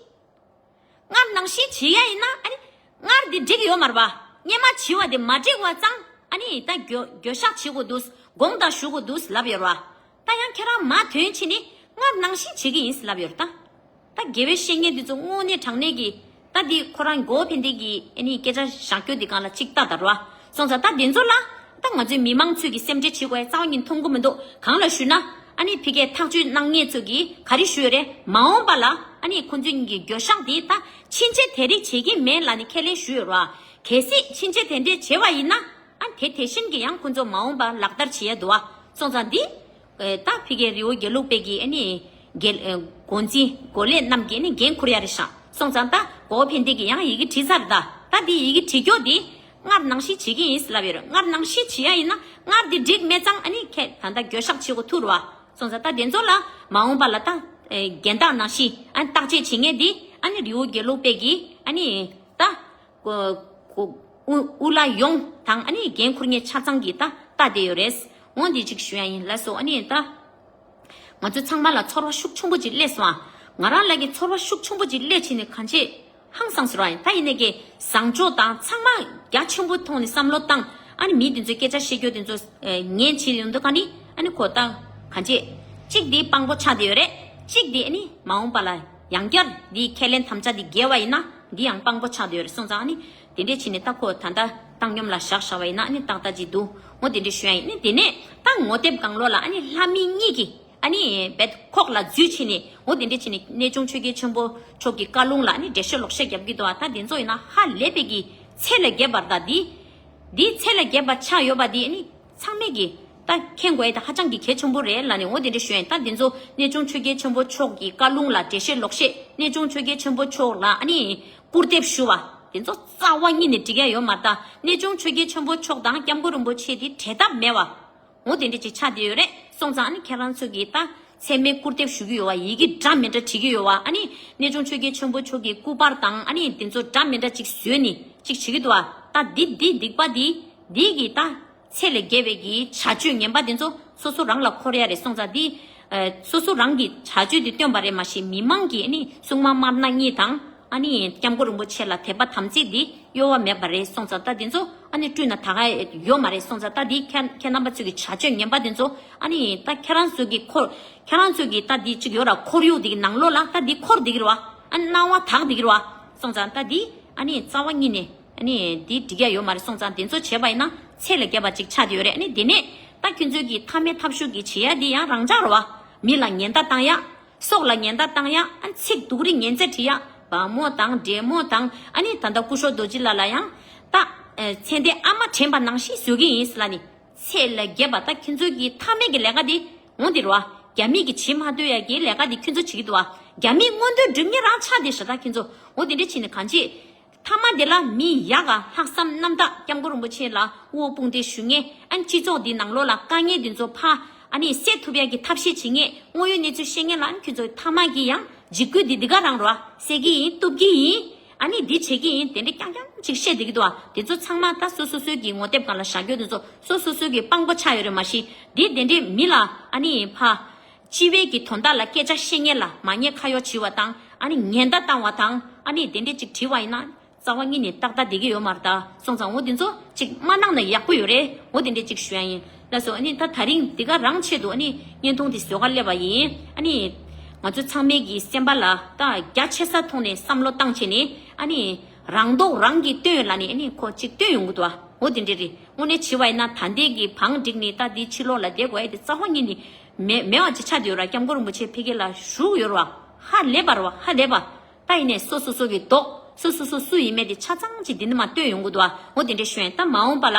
སྔར་ནང་བཞིན་བྱེད་ཡ་ཡིན་ན་ཨ་ནི། སྔར་འདི་འགྲིག་ཡོད་མ་རེད་པ། སྔོན་མ་བྱས་པ་དེ་མ་འགྲིག་པ་ཙང་ཨ་ནི་ད་འགྱོད་འགྱོད་བཤགས་བྱེད་དགོས་འདུག་དགོངས་དག་ཞུ་དགོས་འདུག་ལབ་ཡོད་རེད་པ། ད་ཡང་ཁྱེད་རང་མ་ཐོན་ཕྱིན་ནི་སྔར་ནང་བཞིན་བྱེད་ཀྱི་ཡིན་ལབ་ཡོད་རེད་ད། ད་དགེ་བའི་བཤེས་གཉེན་འདི་ཚོ་དངོས་གནས་དྲང་གནས་ཀྱི་ད་འདི་ཁོ་རང་གོ་བོ་ཕན་བདེ་གི་ཨ་ནི་སྐད་ཆ་བཞག་རྒྱུ་འདི་སྒང་ལ་གཅིག་ལྟ་ད་རོ། སོང་ཙང་ད་འདི་ཚོ་ལ་ད་ང་ཚོའི་མི་མང་ཚོས་ཀྱི་སེམས་ཁྲལ་བྱེད་དགོས་ཡ་རྩ་བ་ཉིད་མཐོང་གི་མི་འདུག་གང་ལ་ཞུས་ན་ཨ་ནི་ཕ་གིར་ཐག་གཅོད་གནང་མཁན་ཚོས་ཀྱི་ག་རེ་ཞུས་ཡོད་རེད། མ་འོངས་པ་ལ་ཨ་ནི་ཁོ་ཚོ་གཉིས་ཀྱི་འགྱོད་བཤགས་འདི་ད་ཕྱིན་ཆད་དེ་རིགས་བྱེད་ཀྱི་མེད་ལབ་ནས་ཁས་ལེན་ཞུས་ཡོད་རེད་བ། གལ་སྲིད་ཕྱིན་ཆད་དེ་འདྲས་བྱས་པ་ཡིན་ན་ཨ་དེ་དེ་བཞིན་གྱི་ཡང་ཁོ་ཚོ་མ་འོངས་པ་ལག་བསྟར་བྱེད་ཡ་འདུག་བ། སོང་ཙང་འདི། ཨེ་ད་ཕ་གིའི་རི་བོ་དགེ་ལུགས་པའི་གི་ཨ་ནི་རྒྱལ་ཨེ་འགོ་འཛིན་འགོ་ལས་རྣམས་ཀྱིས་ཨ་ནི་འགན་འཁུར་ཡ་རེད་ཤག་སོང་ཙང་ད་གོ་བོ་ཕན་བདེ་གི་ཡང་ཡི་གེ་བྲིས་ཚར་ད། ད་འདི་ཡི་གེ་བྲིས་རྒྱུ་འདི་སྔར་ནང་བཞིན་བྱེད་ཀྱི་ཡིན་ལབ་ཡོད་རེད། སྔར་ནང་བཞིན་བྱེད་ཡ་ཡིན་ན་སྔར་འདི་འགྲིག་མེད་ཙང་ཨ་ནི་ཁྱེད་ད་ལྟ་འགྱོད་བཤགས་བྱེད་དགོས་ཐུག་རེད་བ། སོང་ཙང་ད་དེ་ཚོ་ལ་མ་འོངས་པ་ལ་ད་ཨེ་འགན་བདག་ནང་བཞིན་ཨ་ནི་བརྟག་དཔྱད་བྱེད་མཁན་འདི་ཨ་ནི་རི་བོ་དགེ་ལུགས་པའི་གི་ཨ་ནི་ད། ཀོ་ཀོ་ཨུ་ཨུ་ལ་ཡོང་དང་ཨ་ནི་འགན་འཁུར་མཁན་ཆ་ཚང་གིས་ད་ལྟ་བསྡད་ཡོད་རེད། འོ་འདི་གཅིག་ཞུ་ཡ་ཡིན་ལགས་སོ། ཨ་ནི་ད་ང་ཚོ་ཚང་མ་ལ་ཚོར་བ་ཤུགས་ཆེན་པོ་ཅིག་སླེབས་སོང་ཨ། ང་རང་ལ་གི་ཚོར་བ་ཤུགས་ཆེན་པོ་ཅིག་སླེབས་ཕྱིན་ནས་གང་ཅི་ཧང་སངས་སོང་ར་ཡིན། ད་ཡིན་ནས་ཀྱི་བཟང་ཕྱོགས་དང་ཚང་མ་རྒྱ་ཆེན་པོ་ཐོག་ནས་བསམ་བློ་བཏང་ཨ་ནི་མི་དེ་ཚོའི་སྐད་ཆ་བཤད་རྒྱུ་དེ་ཚོ་ཉན་བྱེད་ཡོང་དུས་ག་ནི་ཨ་ནི་ཁོ་ད་གང་ཅི་གཅིག་དེ་དཔང་པོ་ཆགས་བསྡད་ཡོད་རེད། གཅིག་དེ་ཨ་ནི་མ་འོངས་པ་ལ་ཡང་བསྐྱར་དེ་ཁས་ལེན་དམ་བཅའ་དེ་འགལ་བ་ཡིན་ན། འདི་ཡང་དཔང་པོ་ཆགས་བསྡད་ཡོད་རེད་སོང་ཙང་ཨ་ནི་དེ་འདྲས་བྱས་ནས་ད་ཁོ་ད་ལྟ་བཏང་སྙོམས་ལ་བཞག་བཞག་པ་ཡིན་ན་ཨ་ནི་ཏག་ཏག་ཅིག་འདུག་འོ་དེ་འདྲས་ཞུ་ཡ་ཡིན། ཨ་ནི་དེ་ནས་ད་ངོ་དེབ་སྒང་ལོགས་ལ་ཨ་ནི་ལྷ་མི་གཉིས་ཀྱིས་ཨ་ནི་བེད་ཁོག་ལ་འཛུལ་བྱས་ནས་འོ་དེ་འདྲས་བྱས་ནས་གནས་ཆུང་ཆོས་རྒྱལ་ཆེན་པོ་མཆོག་གི་བཀའ་ལུང་ལ་ཨ་ནི་འགྲེལ་བཤད་ལོག་བཤད་རྒྱབ་ཀྱི་འདུག་ཨ་ད་དེ་ཚོ་ཡིན་ན་ཧ་ལས་པའི་གི་ཚད་ལས་བརྒལ་བ་དང་འདི་འདི་ཚད་ལས་བརྒལ་བ་ཆགས་ཡོད་པ་འདི་ཨ་ནི། ཚང་མས་ཀྱི་ད་མཁྱེན་དགོས་ཡ་ད་ཧ་ཅང་གི་གལ་ཆེན་པོ་རེད་ལབ་ནས་འོ་དེ་འདྲ་ཞུ་ཡ་ཡིན། ད་འདི་ཚོ་གནས་ཆུང་ཆོས་རྒྱལ་ཆེན་པོ་མཆོག་གི་བཀའ་ལུང་ལ་འགྲེལ་བཤད་ལོག་བཤད་གནས་ཆུང་ཆོས་རྒྱལ་ཆེན་པོ་མཆོག་ལ་ཨ་ནི་སྐུར་འདེབས་ཞུ་བ་དེ་ཚོ་རྩ་བ་ཉིད་ནས་འགྲིག་ཡ་ཡོད་མ་རེད། ད་གནས་ཆུང་ཆོས་རྒྱལ་ཆེན་པོ་མཆོག་དང་སྐྱབས་མགོན་རིན་པོ་ཆེ་དེ་བྲལ་ཐབས་མེད་བ་འོ་དེ་འདྲ་ཅིག་ཆགས་བསྡད་ཡོད་རེད་སོང་ཙང་ཨ་ནི་ཁྱེད་རང་ཚོ་གི་ད་ཚད་མའི་སྐུར་འདེབས་ཞུ་གི་ཡོད་བ་ཡི་གེ་འདྲ་མི་འདྲ་བྲིས་ཀྱི་ཡོད་བ་ཨ་ནི་གནས་ཆུང་ཆོས་རྒྱལ་ཆེན་པོ་མཆོག་གི་སྐུ་པར་དང་ཨ་ནི་དེ་ཚོ་འདྲ་མི་འདྲ་ཅིག་བཟོས་ནས་ཅིག་བྱེད་ཀྱི་འདུག་བ། ད་འདི་འདི་སྡིག་པ་འདི་འདི་གི་ད། ཚད་ལས་བརྒལ་བའི་གི་བྱ་སྤྱོད་ངན་པ་དེ་ཚོ་སོ་སོ་རང་ལ་འཁོར་ཡ་རེད་སོང་ཙང་འདི། ཨ་སོ་སོ་རང་གི་བྱ་སྤྱོད་དེ་སྟོན་པ་རེད་མ་གཞི་མི་མང་གིས་ཨ་ནི་སྲུང་མ་དམར་ནག་གཉིས་དང་ཨ་ནི་སྐྱབས་མགོན་རིན་པོ་ཆེ་ལ་དད་པ་དམ་ཚིག་འདི་གཡོ་བ་མེད་པ་རེད་སོང་ཙང་ད་དེ་ཚོ་ཨ་ནི་བཀྲུས་ན་ད་ག་ཡོད་མ་རེད་སོང་ཙང་ད་འདི་ཁྱེད་ཁྱེད་རྣམ་པ་ཚོ་གི་བྱ་སྤྱོད་ངན་པ་དེ་ཚོ་ཨ་ནི་ད་ཁྱེད་རང་ཚོ་གི་འཁོར་ཁྱེད་རང་ཚོ་གི་ད་འདི་གཅིག་ཡོད་ར་ཁོར་ཡུག་འདི་གི་ནང་ལོགས་ལ་ད་འདི་འཁོར་འདི་གི་རེད་བ་ཨ་ནི་སྣང་བ་དག་འདི་གི་རེད་བ་སོང་ཙང་ད་འདི་ཨ་ནི་རྩ་བ་ཉིད་ནས། ཨ་ནི་འདི་འགྲིག་ཡ་ཡོད་མ་རེད་སོང་ཙང་དེ་ཚོ་བྱས་པ་ཡིན་ན་ཚད་ལས་བརྒལ་བ་ཅིག་ཆགས་བསྡད་ཡོད་རེད། ཨ་ནི་དེ་ནས་ད་ཁྱོད་ཚོའི་གི་མཐའ་མའི་ཐབས་ཤུགས་ཀྱི་བྱེད་ཡ་འདི་ཡང་རང་འཇགས་རེད་བ། མི་ལ་ཉེན་བརྡ་བཏང་ཡ། སྲོག་ལ་ཉེན་བརྡ་བཏང་ཡ། ཨ་ཚིག་སྡུག་རིགས་ངན་ཚད་བྲིས་ཡ། བ་མོ་དང་འདྲེ་མོ་དང་ཨ་ནི་ད་ལྟ་སྐུ་ཞབས་རྡོ་རྗེ་ལགས་ལ་ཡང་ད་མཚན་ལྡན་ཨ་མ་དྲན་པ་ནང་བཞིན་བཟོ་གི་ཡིན་ཟེར་ལ་ནི། ཚད་ལས་བརྒལ་བ་ད་ཁྱོད་ཚོའི་གི་མཐའ་མའི་གི་ལས་ཀ་འདི་འོང་འདི་རེད་བ། རྒྱ་མི་གི་བྱེད་མ་ཐུབ་ཡ་གི་ལས་ཀ་འདི་ཁྱོད་ཚོ་བྱེད་ཀྱི་འདུག་བ། རྒྱ་མིའི་མངོན་འདོད་སྒྲུབ་མཁན་རང་ཆགས་བསྡད་ཤག་ད་ཁྱོད་ཚོ་འོ་དེ་འདྲ་བྱས་ནས་གང་བྱེད། མཐའ་མ་དེ་ལ་མི་ཡག་ག་ལྷག་བསམ་རྣམ་དག་སྐྱབས་མགོན་རིན་པོ་ཆེ་ལ་དབུ་དཔུང་སྡེ་ཞུ་མཁན་ཨ་ནི་སྤྱི་ཚོགས་འདི་ནང་ལོགས་ལ་དཀའ་ངལ་འདི་ཚོ་ཕར་ཨ་ནི་སེལ་ཐུབ་ཡ་གི་ཐབས་ཤེས་བྱེད་མཁན་དངོས་ཡོད་གནས་ཚུལ་ཤེས་མཁན་ལ་ཨ་ནི་ཁྱོད་ཚོ་མཐའ་མ་གི་ཡང་འཇིགས་སྐུལ་འདི་འདི་ག་རང་རོ་སེལ་གི་ཡིན་གཏུབ་གི་ཡིན་ཨ་ནི་འདི་བྱེད་ཀྱི་ཡིན་དེ་འདྲ་རྐྱང་རྐྱང་ཅིག་བཤད་བསྡད་ཀྱི་འདུག་ཨ། དེ་ཚོ་ཚང་མ་ད་སོ་སོ་སོའི་གི་ངོ་དེབ་སྒང་ལ་བཞག་རྒྱུ་དེ་ཚོ་སོ་སོ་སོའི་གི་དཔང་པོ་ཆགས་ཡོད་རེད་མ་གཞི་འདི་དེ་འདྲའི་མི་ལ་ཨ་ནི་ཕར། སྤྱི་བའི་གི་དོན་དག་ལ་སྐད་ཆ་བཤད་མཁན་ལ་མ་ཉེས་ཁ་གཡོག་བྱེད་པ་དང་ཨ་ནི་ཉེན་བརྡ་བཏང་བ་དང་ཨ་ནི་དེ་འདྲས་ཅིག་བྲིས་པ་ཡིན་ན་རྩ་བ་ཉིད་ནས་ཏག་ཏག་བསྡད་ཀྱི་ཡོད་མ་རེད་ད་སོང་ཙང་འོ་དེ་ཚོ་ཅིག་མ་གནང་ན་ཡག་པོ་ཡོད་རེད། འོ་དེ་འདྲས་ཅིག་ཞུ་ཡ་ཡིན་ལགས་སོ། ཨ་ནི་ད་ད་རིང་འདི་ག་རང་ཆེད་དུ་ཨ་ནི་བརྙན་ཐུང་དེ་བཟོ་ག་སླེབས་པ་ཡིན། ཨ་ནི་ང་ཚོ་ཚང་མའི་གི་སེམས་པ་ལ་ད་རྒྱ་ཆེ་ས་ཐོག་ནས་བསམ་བློ་བཏང་བྱས་ནས་ཨ་ནི་རང་མདོག་རང་གིས་སྟོན་ལ་ནི་ཨ་ནི་ཁོ་ཅིག་སྟོན་ཡོང་གི་འདུག་ཨ། འོ་དེ་འདྲས་རེད། དངོས་གནས་བྱས་པ་ཡིན་ན་ད་ལྟའི་གི་བང་བསྒྲིགས་ནས་ད་འདི་ཕྱི་ལོགས་ལ་བསྡད་དགོས་ཡ་དེ་རྩ་བ་ཉིད་ནས། མེད་མེད་པ་ཅིག་ཆགས་བསྡད་ཡོད་ར། སྐྱབས་མགོན་རིན་པོ་ཆེ་ཕ་གི་ལ་བཞུགས་ཡོད་ར་བ། ཧ་ལས་པ་ར་བ་ཧ་ལས་པ། ད་ཡིན་ནས་སོ་སོ་སོ་གི་མདོག་སོ་སོ་སོ་སུ་ཡིན་མེད་དེ་ཆ་ཚང་ཅིག་འདི་ནི་མ་སྟོན་ཡོང་གི་འདུག་ཨ། འོ་དེ་འདྲས་ཞུ་ཡིན། ད་མ་འོངས་པ་ལ་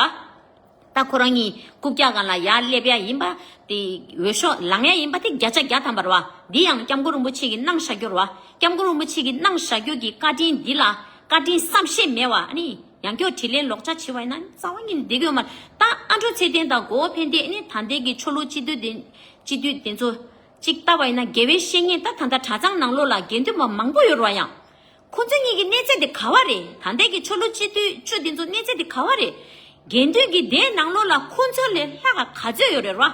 ད་ཁོ་རང་གཉིས་རྐུབ་བཀྱག་སྒང་ལ་ཡར་སླེབས་ཡ་ཡིན་པ་དེ་འོས་ཤོག་ལངས་ཡ་ཡིན་པ་དེ་བརྒྱ་ཆ་བརྒྱ་ཐམ་པ་ར་བ། འདི་ཡང་སྐྱབས་མགོན་རིན་པོ་ཆེ་གིས་གནང་བཞག་རྒྱུ་ར་བ། སྐྱབས་མགོན་རིན་པོ་ཆེ་གིས་གནང་བཞག་རྒྱུ་གི་བཀའ་དྲིན་འདི་ལ་བཀའ་དྲིན་བསམ་ཤེས་མེད་བ་ཨ་ནི། ཡང་བསྐྱར་དྲིས་ལན་ལོག་ཆ་བྱས་པ་ཡིན་ན་རྩ་བ་ཉིད་ནས་བསྡད་ཀྱི་ཡོད་མ་རེད། ད་ཨ་འབྲུག་ཚེ་བརྟན་དང་གོ་བོ་ཕན་བདེ་ནི་ད་ལྟའི་གི་ཆོས་ལུགས་སྤྱི་འཐུས་དེ་སྤྱི་འཐུས་དེ་ཚོ་གཅིག་ལྟ་བ་ཡིན་ན་དགེ་བའི་བཤེས་གཉེན་ད་ད་ལྟ་གྲྭ་ཚང་ནང་ལོགས་ལ་དགེ་འདུན་པ་མང་པོ་ཡོད་རེད་བ། ཡང་ཁོ་ཚོ་གཉིས་ཀྱི་གནས་ཚད་དེ་ག་བ་རེད། ད་ལྟའི་གི་ཆོས་ལུགས་སྤྱི་འཐུས་ཆོས་དེ་ཚོ་གནས་ཚད་དེ་ག་བ་རེད། དགེ་འདུན་གྱི་སྡེ་ནང་ལོགས་ལ་ཁོ་ཚོ་ལས་ལྷག་ག་ག་ཚོད་ཡོད་རེད་ར།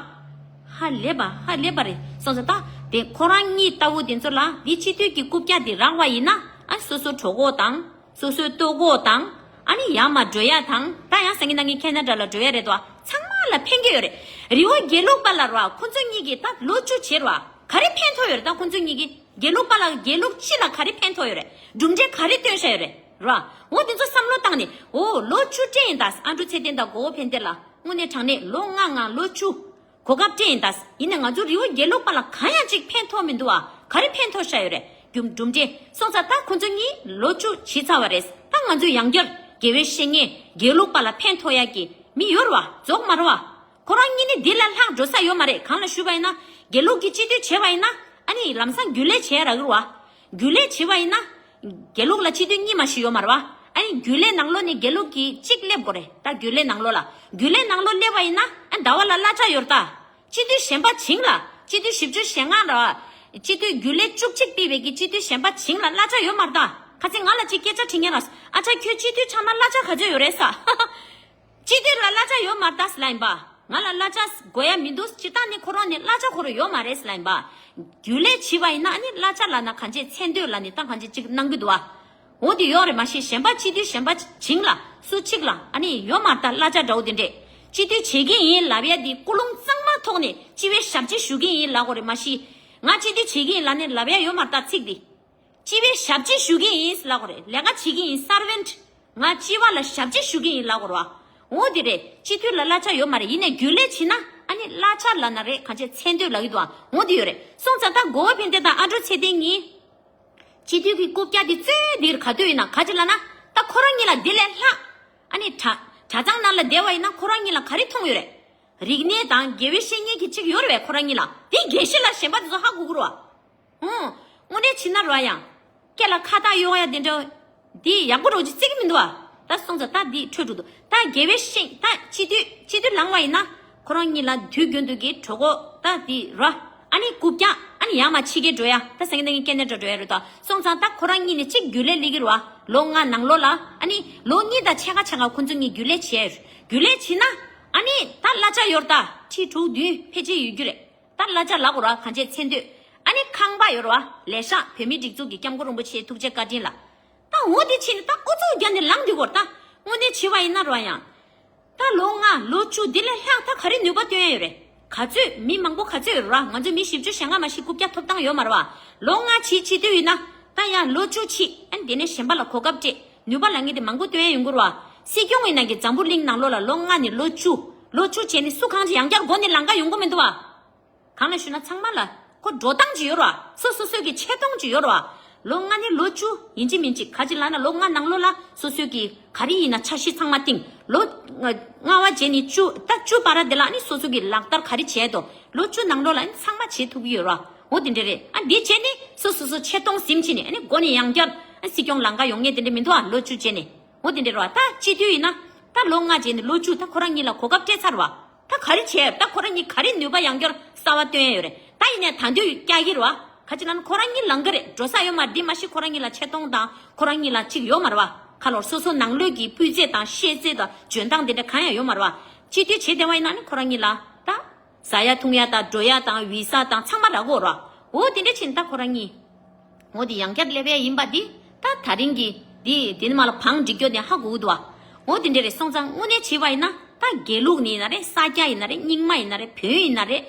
ཧ་ལས་པ་ཧ་ལས་པ་རེད་སོང་ཙང་ད་དེ་ཁོ་རང་གཉིས་ལྟ་བུ་དེ་ཚོ་ལ་འདི་སྤྱི་འཐུས་ཀྱི་རྐུབ་བཀྱག་དེ་རག་པ་ཡིན་ན་ཨ་སོ་སོ་གྲོད་ཁོག་དང་། སོ་སོའི་ལྟོ་གོས་དང་། ཨ་ནི་ཡར་མར་འགྲོ་ཡ་དང་། ད་ཡང་སང་ཉིན་གནངས་ཉིན་ཁེ་ན་ཌ་ལ་འགྲོ་ཡ་རེད་དོ། ཚང་མ་ལ་ཕན་གྱི་ཡོད་རེད། རི་བོ་དགེ་ལུགས་པ་ལ་རོ། ཁོ་ཚོ་གཉིས་ཀྱིས་ད་ལོ་བཅུ་བྱས་རོ། ག་རེ་ཕན་ཐོགས་ཡོད་རེད། ད་ཁོ་ཚོ་གཉིས་ཀྱིས་དགེ་ལུགས་པ་ལ་དགེ་ལུགས་སྤྱི་ལ་ག་རེ་ཕན་ཐོགས་ཡོད་རེད། གྲུབ་འབྲས་ག་རེ་སྟོན་བཞག་ཡོད་རེད་རོ། འོ་དེ་ཚོ་བསམ་བློ་བཏང་ནས་འོ་ལོ་བཅུ་སྤྲད་ཡིན་ད། ཨ་འབྲུག་ཚེ་བརྟན་དང་གོ་བོ་ཕན་བདེ་ལ་དངོས་གནས་དྲང་གནས་ལོ་ལྔ་ལྔ་ལོ་བཅུ། གོ་སྐབས་སྤྲད་ཡིན་ད། ཡིན་ནའི་ང་ཚོ་རི་བོ་དགེ་ལུགས་པ་ལ་གང་ཡང་ཅིག་ཕན་ཐོགས་མི་འདུག་ཨ། ག་རེ་ཕན་ཐོགས་བཞག་ཡོད་རེད། རྒྱུ་གྲུབ་འབྲས་སོང་ཙང་ད་ཁོ་ཚོ་གཉིས་ལོ་བཅུ་བྱས་ཚར་བ་རེད། ད་ང་ཚོས་ཡང་བསྐྱར་དགེ་བའི་བཤེས་གཉེན་དགེ་ལུགས་པ་ལ་ཕན་ཐོགས་ཡག་གི་མི་ཡོད་རེད་བ། རྫོགས་མ་རེད་བ། ཁོ་རང་གཉིས་ནི་འདི་ལས་ལྷག་འགྲོ་ས་ཡོད་མ་རེད། གང་ལ་ཞུས་པ་ཡིན་ན་དགེ་ལུགས་ཀྱི་སྤྱི་འཐུས་བྱས་པ་ཡིན་ན་ཨ་ནི་ལམ་སང་རྒྱུན་ལས་བྱས་རག་གི་རེད་བ། རྒྱུན་ལས་བྱས་པ་ཡིན་ན། དགེ་ལུགས་ལ་སྤྱི་འཐུས་གཉིས་མ་ཞིག་ཡོད་མ་རེད་བ། ཨ་ནི་རྒྱུན་ལས་ནང་ལོགས་ནས་དགེ་ལུགས་ཀྱི་གཅིག་སླེབས་དགོས་རེད། ད་རྒྱུན་ལས་ནང་ལོགས་ལ། རྒྱུན་ལས་ནང་ལོགས་སླེབས་པ་ཡིན་ན་ཨ་ཟླ་བ་ལ་གླ་ཆ་ཡོད་རེད་ད། སྤྱི་འཐུས་གཞན་པ་བྱིངས་ལ། སྤྱི་འཐུས་བཞི་བཅུ་ཞེ་ལྔ་ལ། སྤྱི་འཐུས་རྒྱུན་ལས་བཅུ་གཅིག་ཕུད་པའི་གི་སྤྱི་འཐུས་གཞན་པ་བྱིངས་ལ་གླ་ཆ་ཡོད་མ་རེད་ད། ཁ་སང་ང་ལ་ཅིག་སྐད་ཆ་དྲིས་མཁན་ར། ཨ་ཅག་ཁྱོད་སྤྱི་འཐུས་ཆགས་ན་གླ་ཆ་ག་ཚོད་ཡོད་རེད་ཟེར། སྤྱི་འཐུས་ལ་གླ་ཆ་ཡོད་མ་རེད་ད་ཟེར་ལབ་ཡིན་པ། ང་ལ་གླ་ཆ་དགོས་ཡ་མི་འདུག་སྤྱིར་བཏང་ནི་ཁོ་རང་ནི་གླ་ཆ་ཁོ་རང་ཡོད་མ་རེད་ཟེར་ལབ་ཡིན་པ། རྒྱུན་ལས་བྱས་པ་ཡིན་ན་ཨ་ནི་གླ་ཆ་ལབ་ན་གང་ཅི་མཚན་ཐོ་ལབ་ནི་ད་གང་ཅི་ཅིག་གནང་གི་འདུག་ཨ། འོ་དེ་ཡོད་རེད་མ་གཞི་གཞན་པ་སྤྱི་འཐུས་གཞན་པ་བྱིངས་ལ་སུ་གཅིག་ལ་ཨ་ནི་ཡོད་མ་རེད་ད། གླ་ཆ་འདྲ་བོ་དེ་འདྲས་སྤྱི་འཐུས་བྱེད་ཀྱི་ཡིན་ལབ་ཡ་དེ་ཀུན་སློང་གཙང་མ་ཐོག་ནས་སྤྱི་བའི་ཞབས་ཕྱི་ཞུ་གི་ཡིན་ལབ་དགོས་རེད་མ་གཞི། ང་སྤྱི་འཐུས་བྱེད་ཀྱི་ཡིན་ལབ་ནས་ལབ་ཡ་ཡོད་མ་རེད་ད་ཚིག་དེ། སྤྱི་པའི་ཞབས་ཕྱི་ཞུ་གི་ཡིན་ལབ་དགོས་རེད། ལས་ཀ་བྱེད་ཀྱི་ཡིན། སར་ཝན་ཊི། ང་སྤྱི་པ་ལ་ཞབས་ཕྱི་ཞུ་གི་ཡིན་ལབ་དགོས་རེད་བ། འོ་དེ་རེད། སྤྱི་འཐུས་ལ་གླ་ཆ་ཡོད་མ་རེད། ཡིན་ནའི་རྒྱུན་ལས་བྱེད་ན་ཨ་ནི་གླ་ཆ་ལབ་ན་རེད། གང་ཅི་མཚན་བསྟོད་ལབ་ཀྱི་འདུག་ཨ། འོ་དེ་ཡོད་རེད། སོང་ཙང་ད་གོ་བ་ཕན་བདེ་དང་ཨ་འབྲུག་ཚེ་བརྟན་གཉིས། སྤྱི་འཐུས་ཀྱི་རྐུབ་བཀྱག་དེ་བཙོན་འདི་ག་དུས་ཡིན་ན་ག་ཅི་ལབ་ན། ད་ཁོ་རང་གཉིས་ལ་དེ་ལས་ལྷག་ཨ་ནི་གྲྭ་གྲྭ་ཚང་ནང་ལ་བསྡད་པ་ཡིན་ན་ཁོ་རང་གཉིས་ལ་ག་རེ་མཐོང་ཡོད་རེད། རིག་གནས་དང་དགེ་བའི་བཤེས་གཉེན་གྱི་གཅིག་ཡོད་རེད་པས། ཁོ་རང་གཉིས་ལ་དེ་དགེ་བཤེས་ལ་གཞན་པ་དེ་ཚོ་ཧ་གོ་གི་རེད་བ། ཨོ། དངོས་གནས་བྱས་ན་རོ་ཡང་། སྐེ་ལ་ཁ་བཏགས་གཡོག་ཡ་དེ་འདྲ། དེ་ཡག་པོ་རོ་ཅིག་བརྩི་གི་མི་འདུག་བ། ད་སོང་ཙང་ད་དེ་འཕྲོད་འགྲོ་འདུག་ད་དགེ་བའི་བཤེས་ད་སྤྱི་འཐུས་སྤྱི་འཐུས་ལངས་པ་ཡིན་ན། ཁོ་རང་གཉིས་ལ་དུས་རྒྱུན་དུ་གི་གྲོད་ཁོག་ད་དེ་རོ། ཨ་ནི་རྐུབ་བཀྱག་ཨ་ནི་ཡར་མར་ཕྱི་རྒྱལ་འགྲོ་ཡ། ད་སང་ཉིན་གནངས་ཉིན་སྐྱེ་གནས་འགྲོ་འགྲོ་ཡ་རེད་ད། སོང་ཙང་ད་ཁོ་རང་གཉིས་ནས་གཅིག་རྒྱུན་ལས་སླེབས་ཀྱི་རེད་བ། ལོ་ལྔ་ནང་ལོགས་ལ་ཨ་ནི་ལོ་གཉིས་དང་ཕྱེད་ཀ་ཕྱེད་ཀ་ཁོ་ཚོ་གཉིས་རྒྱུན་ལས་བྱས། རྒྱུན་ལས་བྱས་ན་ཨ་ནི་ད་གླ་ཆ་ཡོད་རེད་ད། ཁྲི་དྲུག་བདུན་ཕལ་ཆེར་ཡོད་རྒྱུ་རེད། ད་གླ་ཆ་ལབ་དགོས་ར། གང་ཅི་མཚན་བསྟོད། ཨ་ནི་ཁང་པ་ཡོད་ར་བ། ལས་ཤག་བོད་མིའི་སྒྲིག་འཛུགས་ཀྱི་སྐྱབས་མགོན་རིན་པོ་ཆེའི་ཐུགས་རྗེ་བཀའ་དྲིན་ལ། ད་འོ་དེ་ཕྱིན་ནས་ད་ཨུ་ཚུགས་རྒྱག་ནས་ལངས་བསྡད་དགོས་ར། ད་དངོས་གནས་བྱས་པ་ཡིན་ན་ར་ཡང་། ད་ལོ་ལྔ་ལོ་བཅུ་འདི་ལས་ལྷག་ད་ག་རེ་ནུས་པ་བཏོན་ཡ་ཡོད་རེད། ག་ཚོད་མི་མང་པོ་ག་ཚོད་ཡོད་ར་བ། ང་ཚོ་མི་བཞི་བཅུ་ཞེ་ལྔ་མ་ཞིག་རྐུབ་བཀྱག་ཐོབ་ཐང་ཡོད་མ་རེད་བ། ལོ་ལྔ་ཕྱིན་ཕྱིན་དུས་ཡིན་ན་ད་ཡང་ལོ་བཅུ་ཕྱིན། ཨ་ནི་དེ་ནས་གཞན་པ་ལ་གོ་སྐབས་སྤྲད། ནུས་པ་ལ་ངེས་དེ་མང་པོ་བཏོན་ཡ་ཡོང་གི་རེད་བ། སྲིད་སྐྱོང་ཡིན་ན་གི་འཛམ་བུ་གླིང་ནང་ལོགས་ལ་ལོ་ལྔ་ནས་ལོ་བཅུ། ལོ་བཅུ་བྱས་ནས་སུ་གང་ཅི་ཡང་བསྐྱར་མགོ་ནས་ལང་ཀ་ཡོང་གི་མི་འདུག་བ། གང་ལ་ཞུ་ན་ཚང་མ་ལ་ཁོ་འགྲོ་སྟངས་ཅིག་ཡོད་རེད་བ། སོ་སོ་སོའི་གི་ཆེ་མཐོང་ཅིག་ཡོད་རེད་བ། ལོ་ལྔ་ནས་ལོ་བཅུ་ཡིན་གཅིག་མིན་གཅིག་ག་ཅི་ལབ་ན་ལོ་ལྔ་ནང་ལོགས་ལ་སོ་སོའི་གི་ག་རེ་ཡིན་ན་འཆར་གཞི་ཚང་མ་བཏིང་། ལོ་ལྔ་བ་བྱས་ནས་བཅུ་ད་བཅུ་བར་དེ་ལ་ནི་སོ་སོ་གི་ལག་བསྟར་ག་རེ་བྱས་འདུག་ལོ་བཅུ་ནང་ལོགས་ལ་ནི་ཚང་མ་བྱེད་ཐུབ་ཀྱི་ཡོད་རེད་བ། འོ་དེ་འདྲ་རེད། ཨ་འདི་བྱས་ནས་སོ་སོ་སོ་ཆེ་མཐོང་ཟིན་ཕྱིན་ནས་ཨ་ནི་མགོ་ནས་ཡང་བསྐྱར་ཨ་སྲིད་སྐྱོང་ལང་ཀ་ཡོང་ངེས་དེ་འདྲ་མི་འདུག་ཨ། ལོ་བཅུ་བྱས་ནས། འོ་དེ་འདྲ་རེད་བ། ད་སྤྱི་འཐུས་ཡིན་ན་ད་ལོ་ལྔ་བྱས་ནས་ལོ་བཅུ་ད་ཁོ་རང་གཉིས་ལ་གོ་སྐབས་སྤྲད་ཚར་བ། ད་ག་རེ་བྱས། ད་ཁོ་རང་གཉིས་ག་རེ་ནུས་པ་ཡང་བསྐྱར་གསར་བ་བཏོན་ཡ་ཡོད་རེད། ད་ཡིན་ནའི་ད་དུང་བསྐྱལ་གྱི་རེད་བ། ག་ཅི་ལབ་ན་ཁོ་རང་གཉིས་ལང་ཀ་རེད། འགྲོ་ས་ཡོད་མ་རེད། འདི་མ་གཞི་ཁོ་རང་གཉིས་ལ་ཆེ་མཐོང་དང་ཁོ་རང་གཉིས་ལ་གཅིག་ཡོད་མ་རེད་བ། ཁ་ལོར་སོ་སོ་ནང་ལོགས་ཀྱི་སྤུས་ཚད་དང་ཤེས་ཚད་དང་འཇོན་ཐང་དེ་འདྲ་གང་ཡང་ཡོད་མ་རེད་བ། སྤྱི་འཐུས་བྱེད་བསྡད་པ་ཡིན་ན་ནི་ཁོ་རང་གཉིས་ལ་ད་ཟ་ཡ་འཐུང་ཡ་དང་འགྲོ་ཡ་དང་བི་ས་དང་ཚང་མ་རག་གི་ཡོད་རེད་བ། འོ་དེ་འདྲ་ཕྱིན་ད་ཁོ་རང་གཉིས། འོ་དེ་ཡང་བསྐྱར་སླེབས་ཡ་ཡིན་པ་འདི་ད་ད་རིང་གི་འདི་དེ་ནི་མ་ལ་བང་སྒྲིག་རྒྱུ་དེ་ཧ་གོ་གི་འདུག་བ། འོ་དེ་འདྲ་རེད། སོང་ཙང་དངོས་གནས་བྱས་པ་ཡིན་ན་ད་དགེ་ལུགས་ནས་ཡིན་ན་རེད། ས་སྐྱ་ཡིན་ན་རེད། རྙིང་མ་ཡིན་ན་རེད། བོན་ཡིན་ན་རེད།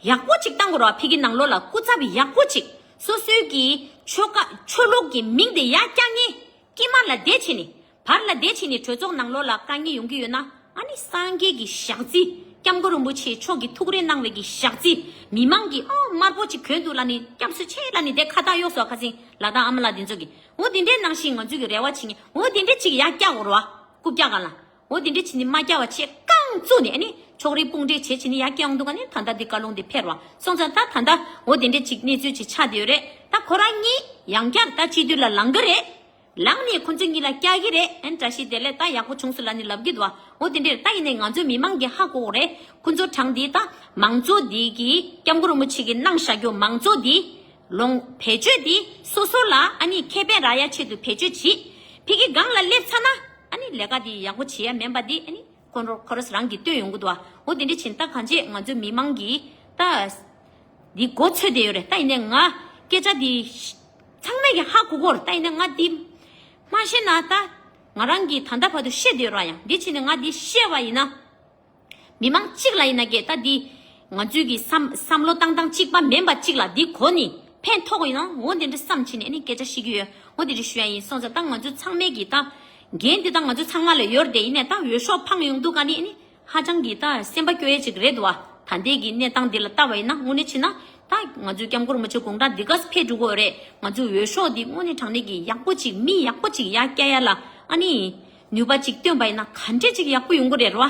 ཡག་པོ་ཅིག་བཏང་དགོས་རེད་བ། ཕ་གི་ནང་ལོགས་ལ་སྐུ་ཚབ་ཡག་པོ་ཅིག་སོ་སོའི་གི་ཆོལ་ཁ་ཆོས་ལུགས་ཀྱི་མིང་དེ་ཡར་བཀྱག་མཁན། དཀྱིལ་མ་ལ་བསྡད་བྱས་ནས། བར་ལ་བསྡད་བྱས་ནས་གྲོས་ཚོགས་ནང་ལོགས་ལ་དཀའ་ངལ་ཡོང་གི་ཡོད་ན། ཨ་ནི་སངས་རྒྱས་ཀྱི་ཞག་རྩི། སྐྱབས་མགོན་རིན་པོ་ཆེ་མཆོག་གིས་ཐུགས་རེ་གནང་བའི་གི་ཞག་རྩི། མི་མང་གིས་ཨ་དམར་པོ་ཅིག་གྱོན་འདུག་ལབ་ནས་སྐྱབས་སུ་མཆི་ལབ་ནས་དེ་ཁ་བཏགས་གཡོགས་སོ། ཁ་སང་ལ་དྭགས་ཨ་མ་ལགས་འདི་ཚོ་གིས། འོ་དེ་འདྲའི་ནང་བཞིན་ང་ཚོས་ཀྱི་རེ་བ་བྱེད་མཁན། འོ་དེ་འདྲ་ཅིག་ཡར་བཀྱག་དགོས་རེད་བ། རྐུབ་བཀྱག་སྒང་ལ། འོ་དེ་འདྲ་བྱས་ནས་མ་བཀྱག་པ་བྱས་རྐང་བཙུགས་ནས་ཨ་ནི་ཕྱོགས་རིས་དཔུང་སྒྲིག་བྱས་བྱས་ནས་ཡར་བཀྱག་ཡོང་འདུག་ག་ནི་ད་ལྟ་འདི་བཀའ་ལུང་འདི་ཕེབས་རེད་བ། སོང་ཙང་ད་ད་ལྟ་འོ་དེ་འདྲ་ཅིག་གནས་ཚུལ་ཅིག་ཆགས་བསྡད་ཡོད་རེད། ད་ཁོ་རང་གཉིས་ཡང་བསྐྱར་ད་སྤྱི་འཐུས་ལ་ལང་གི་རེད། ལངས་ནས་ཁོ་ཚོ་གཉིས་ལ་བཀྱག་གི་རེད། ཨན་བཀྲ་ཤིས་བདེ་ལེགས། ད་ཡག་པོ་བྱུང་སོང་ལབ་ནས་ལབ་ཀྱི་འདུག་བ། འོ་དེ་འདྲས་ད་ཡིན་ནའི་ང་ཚོ་མི་མང་གིས་ཧ་གོ་དགོས་རེད། ཁོ་ཚོ་གྲངས་འདི་ད་མང་གཙོ་འདི་གི་སྐྱབས་མགོན་རིན་པོ་ཆེ་གིས་གནང་བཞག་རྒྱུ་མང་གཙོ་འདི་ལོང་བེད་སྤྱོད་འདི་སོ་སོ་ལ་ཨ་ནི་ཁེ་ཕན་རག་ཡ་ཆེད་དུ་བེད་སྤྱོད་བྱེད། ཕ་གི་སྒང་ལ་སླེབས་ཚར་ན་ཨ་ནི་ལས་ཀ་འདི་ཡག་པོ་བྱེད་ཡ་མིན་པ་འདི་ཨ་ནི་ཁོ་རང་ཁོ་རང་རང་གིས་སྟོན་ཡོང་གི་འདུག་བ། འོ་དེ་འདྲས་བྱས་ད་གང་ཅི་ང་ཚོ་མི་མང་གིས་ད། འདི་མགོ་ཚོད་བསྡད་ཡོད་རེད། ད་ཡིན་ནའི་ང་སྐད་ཆ་འདི་ཚང་མས་ཀྱི་ཧ་གོ་གོ་རེད། ད་ཡིན་ནའི་ང་འདི་མ་བཤད་ན་ད་ང་རང་གིས་ད་ལྟ་བར་དུ་བཤད་བསྡད་ཡོད་ར། ཡང་འདི་བྱས་ནས་ང་འདི་བཤད་པ་ཡིན་ན་མི་མང་གཅིག་ལ་ཡིན་ན་སྐད་ད་འདི་ང་ཚོའི་གི་བསམ་བསམ་བློ་བཏང་སྟངས་གཅིག་པ་མིན་པ་གཅིག་ལ་འདི་གོ་ནི་ཕན་ཐོགས་ཡིན་ན་འོ་འདི་འདྲ་བསམ་བྱས་ནས་ཨ་ནི་སྐད་ཆ་བཤད་ཀྱི་ཡོད། འོ་འདི་འདྲ་ཞུ་ཡ་ཡིན། སོང་ཙང་ད་ང་ཚོ་ཚང་མས་ཀྱི་ད་འགན་འདི་ད་ང་ཚོ་ཚང་མ་ལ་ཡོད་རེད། ཡིན་ནའི་ད་འོས་ཤོག་འཕངས་ཡོང་དུས་ག་ནི་ཨ་ནི། ཧ་ཅང་གི་ད་སེམས་པ་སྐྱོ་ཡས་ཅིག་རེད་འདུག་བ། ད་ལྟའི་གི་གནས་སྟངས་འདི་ལ་ལྟ་བ་ཡིན་ན་དངོས་གནས་བྱས་ན་ད་ང་ཚོའི་སྐྱབས་མགོན་རིན་པོ་ཆེ་དགུང་གྲངས་འདི་ག་ཕེབས་འགྲོ་གི་ཡོད་རེད། ང་ཚོའི་འོས་ཤོག་འདི་དངོས་གནས་དྲང་གནས་ཀྱི་ཡག་པོ་ཅིག་མི་ཡག་པོ་ཅིག་ཡར་བསྐྱལ་ཡ་ལ་ཨ་ནི་ནུས་པ་ཅིག་བཏོན་པ་ཡིན་ན་ག་འདྲས་ཅིག་ཡག་པོ་ཡོང་གི་རེད་ར་བ།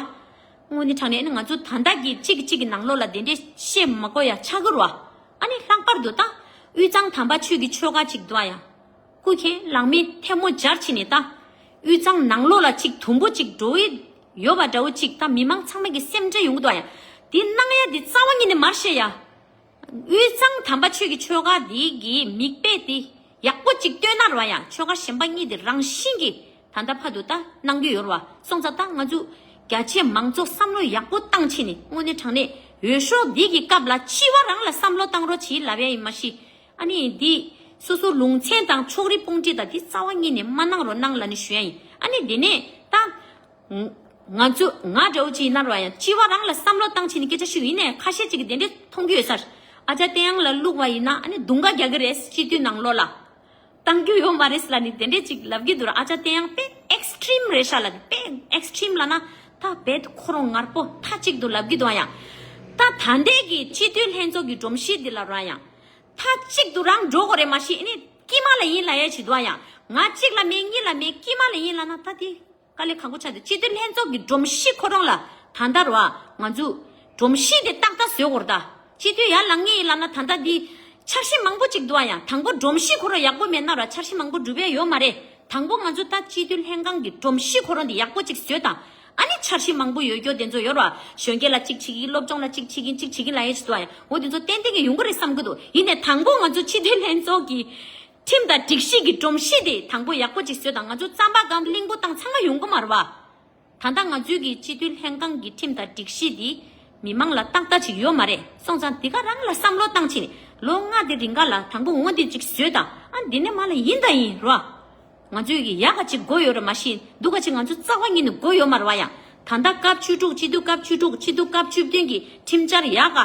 དངོས་གནས་དྲང་གནས་ཨ་ནི་ང་ཚོ་ད་ལྟ་གི་གཅིག་གིས་གཅིག་གི་ནང་ལོགས་ལ་དེ་འདྲས་བཤད་མ་དགོས་ཡ་ཆགས་ཀྱི་རེད་བ། ཨ་ནི་ལྷག་པར་དུ་ད་དབུས་གཙང་དམ་པ་ཆོས་ཀྱི་ཆོལ་ཁ་ཅིག་འདུག་ཡ། སྐུ་མཁྱེན་ལག་མེད་ཐལ་མོ་སྦྱར་ཕྱིན་ནས་ད། དབུས་གཙང་ནང་ལོགས་ལ་ཅིག་དུམ་བུ་ཅིག་འགྲོ་ཡི་ཡོད་པ་འདྲ་བོ་ཅིག་ད་མི་མང་ཚང་མ་གི་སེམས་ཁྲལ་ཡོང་གི་འདུག་ཡ། འདི་གནང་ཡ་འདི་རྩ་བ་ཉིད་ནས་མར་བཤད་ཡ། དབུས་གཙང་དམ་པ་ཆོས་ཀྱི་ཆོལ་ཁ་འདི་གི་མིག་དཔེ་འདི་ཡག་པོ་ཅིག་སྟོན་ན་ར་བ་ཡ། ཆོལ་ཁ་གཞན་པ་གཉིས་འདི་རང་བཞིན་གྱི་ད་ལྟ་བར་དུ་ད་གནང་གི་ཡོད་ར་བ། སོང་ཙང་ད་ང་ཚོ་རྒྱ་ཆེ་མང་ཚོགས་བསམ་བློ་ཡག་པོ་བཏང་ཕྱིན་ནས་དངོས་གནས་དྲང་གནས་འོས་ཤོག་འདི་གི་སྐབས་ལ་སྤྱི་བ་རང་ལ་བསམ་བློ་བཏང་རོགས་བྱེད་ལབ་ཡ་ཡིན་མ་གཞི། ཨ་ནི་འདི་སོ་སོ་ལུང་ཚན་དང་ཕྱོགས་རིས་དཔུང་སྒྲིག་དང་འདི་རྩ་བ་ཉིད་ནས་མ་གནང་རོགས་གནང་ལབ་ནས་ཞུ་ཡ་ཡིན། ཨ་ནི་འདི་ནས་ད་ང་ཚོ་ང་འདྲ་བོ་ཅིག་ཡིན་ན་རོགས་ཡ་སྤྱི་བ་རང་ལ་བསམ་བློ་བཏང་བྱས་ནས་སྐད་ཆ་ཞུ་ཡིན་ནའི་ཁ་ཤས་ཅིག་གིས་དེ་འདྲས་མཐོང་གི་ཡོད་ས་རེད། ཨ་ཅག་བསྟན་དབྱངས་ལ་བླུགས་པ་ཡིན་ན་ཨ་ནི་རྡུང་ཁ་རྒྱག་གི་རེད། སྤྱི་འཐུས་ནང་ལོགས་ལ། བཏང་རྒྱུ་ཡོད་མ་རེད་ལབ་ནི་དེ་འདྲས་ཅིག་ལབ་གི་འདུག་ར། ཨ་ཅག་དེ་ཡང་དཔེ་ཨེགས་ཊྲིམ་རེད་ཤག་ལབ་ནི། དཔེ་ཨེགས་ཊྲིམ་ལབ་ན་ད་རྦད་ཁོ་རང་ངར་པོ་མཐའ་གཅིག་ཏུ་ལབ་གི་འདུག་ཨ། ཡང་ད་ད་ལྟའི་གི་སྤྱི་འཐུས་ལྷན་ཚོགས་ཀྱི་སྒྲོམ་གཞི་འདི་ལ་ར་ཡང་མཐའ་གཅིག་ཏུ་རང་འགྲོ་དགོས་རེད། མ་གཞི་ཨ་ནི་དཀྱིལ་མ་ལ་ཡིན་ལབ་ཡ་ཅིག་འདུག་ཨ། ཡང་ང་གཅིག་ལ་མེད་གཉིས་ལ་མེད་དཀྱིལ་མ་ལ་ཡིན་ལབ་ན་ད་དེ་དཀའ་ལས་ཁག་པོ་ཆགས་འདུག་སྤྱི་འཐུས་ལྷན་ཚོགས་ཀྱི་སྒྲོམ་གཞི་ཁོ་རང་ལ་ད་ལྟ་ར་ང་ཚོ་སྒྲོམ་གཞི་དེ་ཏག་ཏག་བཟོས་དགོས་རེད་ད། སྤྱི་འཐུས་ཡར་ལངས་ངེས་ཡིན་ལབ་ན་ད་ལྟ་འདི་འཆར་གཞི་མང་པོ་ཅིག་འདུག་ཨ། ཡང་དང་པོ་སྒྲོམ་གཞི་ཁོ་རང་ཡག་པོ་མེད་ན་ར་འཆར་གཞི་མང་པོ་འགྲུབ་ཡ་ཡོད་མ་རེད། དང་པོ་ང་ཚོ་ད་སྤྱི་འཐུས་ལྷན་ཁང་གི་སྒྲོམ་གཞི་ཁོ་རང་འདི་ཡག་པོ་ཅིག་བཟོས་དང་། ཨ་ནི་འཆར་གཞི་མང་པོ་ཡོད་རྒྱུ་དེ་ཚོ་ཡོད་ར། གཞོན་སྐྱེས་ལ་གཅིག་བྱེད་ཀྱིན་སློབ་སྦྱོང་ལ་གཅིག་བྱེད་ཀྱིན་གཅིག་བྱེད་ཀྱིན་ལབ་ཡ་ཅིག་འདུག་ཨ། ཡང་འོ་དེ་ཚོ་ཏན་ཏན་གྱི་ཡོང་གི་རེད་བསམ་གྱི་འདུག་ཡིན་ནའི་དང་པོ་ང་ཚོ་སྤྱི་འཐུས་ལྷན་ཚོགས་ཀྱི་ཁྲིམས་དང་སྒྲིག་གཞི་གི་སྒྲོམ་གཞི་དེ་དང་པོ་ཡག་པོ་ཅིག་བཟོས་དང་། ང་ཚོ་རྩམ་པ་སྒམ་གླིང་བུ་བཏང་ཚང་མ་ཡོང་གི་མ་རེད་བ། ད་ལྟ་ང་ཚོའི་གི་སྤྱི་འཐུས་ལྷན་ཁང་གི་ཁྲིམས་དང་སྒྲིག་གཞི་འདི་མི་མང་ལ་ཏག་ཏག་ཅིག་ཡོད་མ་རེད། སོང་ཙང་འདི་ག་རང་ལ་བསམ་བློ་བཏང་ཕྱིན་ལོ་ལྔ་དེ་རིང་ག་ལ་དང་པོ་འོ་འདི་ཅིག་བཟོས་དང་། ཨ་འདི་ནས་མ་ལ་ཡིན་དང་ཡིན་རོ། ང་ཚོའི་གི་ཡག་ག་ཅིག་དགོས་ཡོད་རེད། མ་གཞི་སྡུག་ག་ཅིག་ང་ཚོ་རྩ་བ་ཉིད་ནས་དགོས་ཡོད་མ་རེད་བ། ཡང་ད་ལྟ་སྐབས་བཅུ་དྲུག་སྤྱི་འཐུས་སྐབས་བཅུ་དྲུག་སྤྱི་འཐུས་སྐབས་བཅུ་བདུན་གྱི་ཁྲིམས་འཆར་ཡག་ག་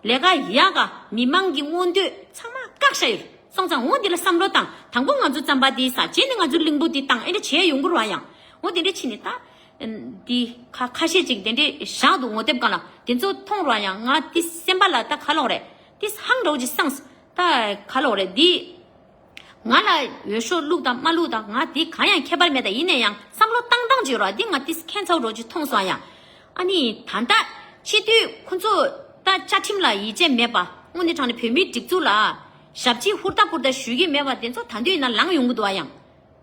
ལས་ཀ་ཡག་ག་མི་མང་གི་མངོན་འདོད་ཚང་མ་བཀག་བཞག་ཡོད། སོང་ཙང་འོ་འདི་ལ་བསམ་བློ་བཏང་། དང་པོ་ང་ཚོ་རྩམ་པ་འདི་ཟ། རྗེས་ནས་ང་ཚོ་གླིང་བུ་འདི་བཏང་། ཨེ་འདྲ་བྱས་ཡོང་གི་རེད་བ། ཡང་འོ་འདི་འདྲ་ཕྱིན་ནས་ད་འདི་ཁ་ཁ་ཤས་ཅིག་དེ་འདྲའི་བཞག་འདུག་ངོ་དེབ་སྒང་ལ། དེ་ཚོ་མཐོང་རོགས། ཡང་ང་འདི་སེམས་པ་ལ་ད་ག་ལོག་རེད། འདི་ཧང་འདྲ་བོ་ཅིག་སངས། ད་ག་ལོག་རེད། འདི་ང་ལ་འོས་ཤོག་བླུགས་དང་མ་བླུགས་དང་ང་འདི་གང་ཡང་ཁྱད་པར་མེད། ད་ཡིན་ན་ཡང་བསམ་བློ་བཏང་སྟངས་ཅིག་ཡོད་རོགས། འདི་ང་འདི་ཁྱད་མཚར་འདྲ་བོ་ཅིག་མཐོང་སོང་། ཡང་ཨ་ནི་ད་ལྟ་སྤྱི་འཐུས་ཁོ་ཚོ་ད་བཅའ་ཁྲིམས་ལ་ཡིད་ཆེས་མེད་པ། དངོས་གནས་དྲང་གནས་བོད་མིའི་སྒྲིག་འཛུགས་ལ་ཞབས་ཕྱི་ཧུར་ཐག་ཧུར་ཐག་ཞུ་གི་མེད་པ་དེ་ཚོ་ད་དུང་ཡིན་ན་ལངས་ཡོང་གི་འདུག་བ། ཡང་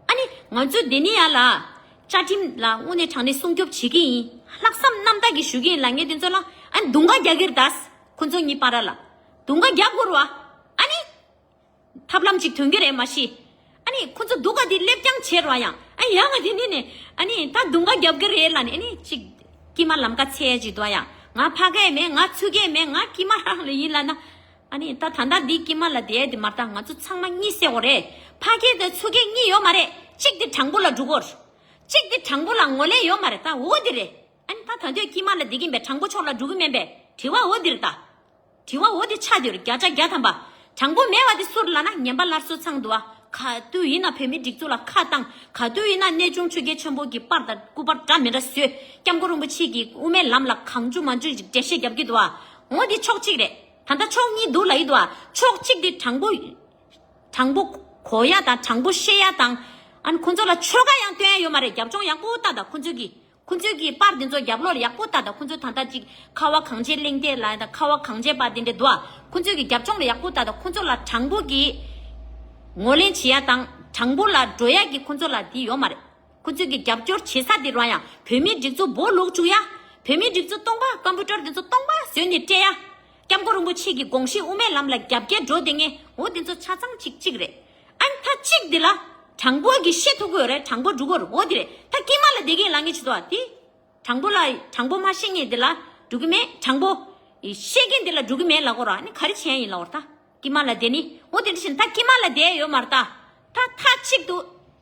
ཨ་ནི་ང་ཚོས་འདི་ནི་ཡ་ལ་བཅའ་ཁྲིམས་ལ་དངོས་གནས་དྲང་གནས་སྲུང་སྐྱོབ་བྱེད་ཀྱི་ཡིན། ལྷག་བསམ་རྣམ་དག་གིས་ཞུ་གི་ཡིན་ལབ་མཁན་དེ་ཚོ་ལ་ཨ་ནི་རྡུང་ག་རྒྱག་གི་རེད་ད། ཁོ་ཚོ་གཉིས་བར་ལ་རྡུང་ག་རྒྱག་དགོས་རེད་བ། ཨ་ནི་ཐབས་ལམ་ཅིག་ཐོན་གྱི་རེད། མ་གཞི། ཨ་ནི་ཁོ་ཚོ་སྡུག་ག་དེ་སླེབས་རྐྱང་བྱེད་རོགས། ཡང་ཨ་ཡང་ང་དེ་ནས་ནས་ཨ་ནི་ད་རྡུང་ག་རྒྱབ་ཀྱི་རེད་ལབ་ནས། ཨ་ནི་ཅིག་དཀྱིལ་མ་ལམ་ཁ་འཚོལ་ཡ་ཅིག་འདུག་ཨ། ཡང་ང་ཕ་གི་མེད། ང་ཚུགས་ཀྱི་མེད། ང་དཀྱིལ་མ་རང་ལ་ཡིན་ལབ་ན། ཨ་ནི་ད་ད་ལྟ་འདི་དཀྱིལ་མ་ལ་བསྡད་དེ་མ་རེད། ད་ང་ཚོ་ཚང་མ་གཉིད་སད་དགོས་རེད། ཕ་གི་དང་ཚུགས་ཀྱི་གཉིད་ཡོད་མ་རེད། གཅིག་དེ་དྲང་པོ་ལ་འགྲོ་དགོས། གཅིག་དེ་དྲང་པོ་ལ་ངོས་ལེན་ཡོད་མ་རེད། ད་འོ་དེ་རེད། ཨ་ནི་ད་ད་དུང་དཀྱིལ་མ་ལ་བསྡད་ཀྱིན་པའི་དྲང་པོ་ཕྱོགས་ལ་འགྲོ་གི་མིན་པས། དྲི་བ་འོ་དེ་རེད་ད། དྲི་བ་འོ་དེ་ཆགས་བསྡད་ཡོད་རེད། བརྒྱ་ཆ་བརྒྱ་ཐམ་པ། དྲང་པོ་མེད་པ་དེ་སུ་རེད་ལབ་ན་ངན་པ་སླར་གསོ་ཚང་འདུག་བ། ག་དུས་ཡིན་ན་བོད་མིའི་སྒྲིག་འཛུགས་ལ་ཁ་བཏང་། ག་དུས་ཡིན་ན་གནས་ཆུང་ཆོས་རྒྱལ་ཆེན་པོ་གི་པར་དང་སྐུ་པར་འདྲ་མི་འདྲ་བཟོས། སྐྱབས་མགོན་རིན་པོ་ཆེ་གི་དབུ་མའི་ལམ་ལ་གང་བྱུང་མང་བྱུང་ཅིག་འགྲེལ་བཤད་རྒྱབ་ཀྱི་འདུག་བ། འོ་དེ་ཕྱོགས་གཅིག་རེད། ད་ལྟ་ཕྱོགས་གཉིས་འདུག་ལབ་ཀྱི་འདུག་བ། ཕྱོགས་གཅིག་དེ་དྲང་པོ། དྲང་པོ་གོ་ཡ་དང་དྲང་པོ་བཤད་ཡ་དང་། ཨ་ནི་ཁོ་ཚོ་ལ་ཆོལ་ཁ་ཡང་སྟོན་ཡ་ཡོད་མ་རེད། རྒྱབ་ལྗོངས་ཡག་པོ་ལྟ་དང་། ཁོ་ཚོས་ཀྱི་ཁོ་ཚོས་ཀྱི་པར་འདི་ཚོ་རྒྱབ་ལོགས་ལ་ཡག་པོ་ལྟ་དང་། ཁོ་ཚོས་ད་ལྟ་ཅིག་ཁ་བ་གངས་ཅན་གླེང་སྟེགས་ལ་དང་ཁ་བ་གངས་ཅན་པ་འདི་འདྲ་འདུག་ཨ། ཁོ་ཚོས་ཀྱི་རྒྱབ་ལྗོངས་ལ་ཡག་པོ་ལྟ་དང་། ཁོ་ཚོ་ལ་དྲང་པོ་གི་ངོས་ལེན་བྱེད་ཡ་དང་དྲང་པོ་ལ་འགྲོ་ཡ་གི་ཁོ་ཚོ་ལ་འདི་ཡོད་མ་རེད། ཁོ་ཚོས་ཀྱི་རྒྱབ་སྐྱོར་བྱེད་ས་འདི་རང་ཡང་བོད་མིའི་སྒྲིག་འཛུགས་སྦོ་ལུག་བཅུག་ཡ། བོད་མིའི་སྒྲིག་འཛུགས་སྟོང་པ་ཀམ་པུ་ཊར་འདི་ཚོ་སྟོང་པ་བཟོས་ནས་སྤྲད་ཡ། སྐྱབས་མགོན་རིན་པོ་ཆེ་གི་དགོངས་གཞི་དབུ་མའི་ལམ་ལ་རྒྱབ་འགལ་འགྲོ་བསྡད་མཁན་འོ་དེ་ཚོ་ཆ་ཚང་གཅིག་གཅིག་རེད། ཨ་ནི་ད་གཅིག་འདི་ལ་དྲང་པོ་གི་བཤད་ཐུབ་ཀྱི་ཡོད་རེད། དྲང་པོ་འགྲོ་གི་ཡོད་རེད། འོ་དེ་རེད། ད་དཀྱིལ་མ་ལ་བསྡད་མཁན་ལབ་མཁན་ཅིག་འདུག་བ། དེ་དྲང་པོ་ལ་དྲང་པོ་མ་བཤད་མཁན་འདི་ལ་འགྲོ་གི་མེད། དྲང་པོ་བཤད་མཁན་འདི་ལ་འགྲོ་གི་མེད་ལབ་དགོས་ར། ཨ་ནི་ག་རེ་བྱས་ཡིན་ལབ་དགོས་ར། ད་དཀྱིལ་མ་ལ་བསྡད་ནི་འོ་དེ་འདྲ་བྱས་ནས་ད་དཀྱིལ་མ་ལ་བསྡད་ཡོད་མ་རེད། ད་ད་མཐའ་གཅིག་ཏུ་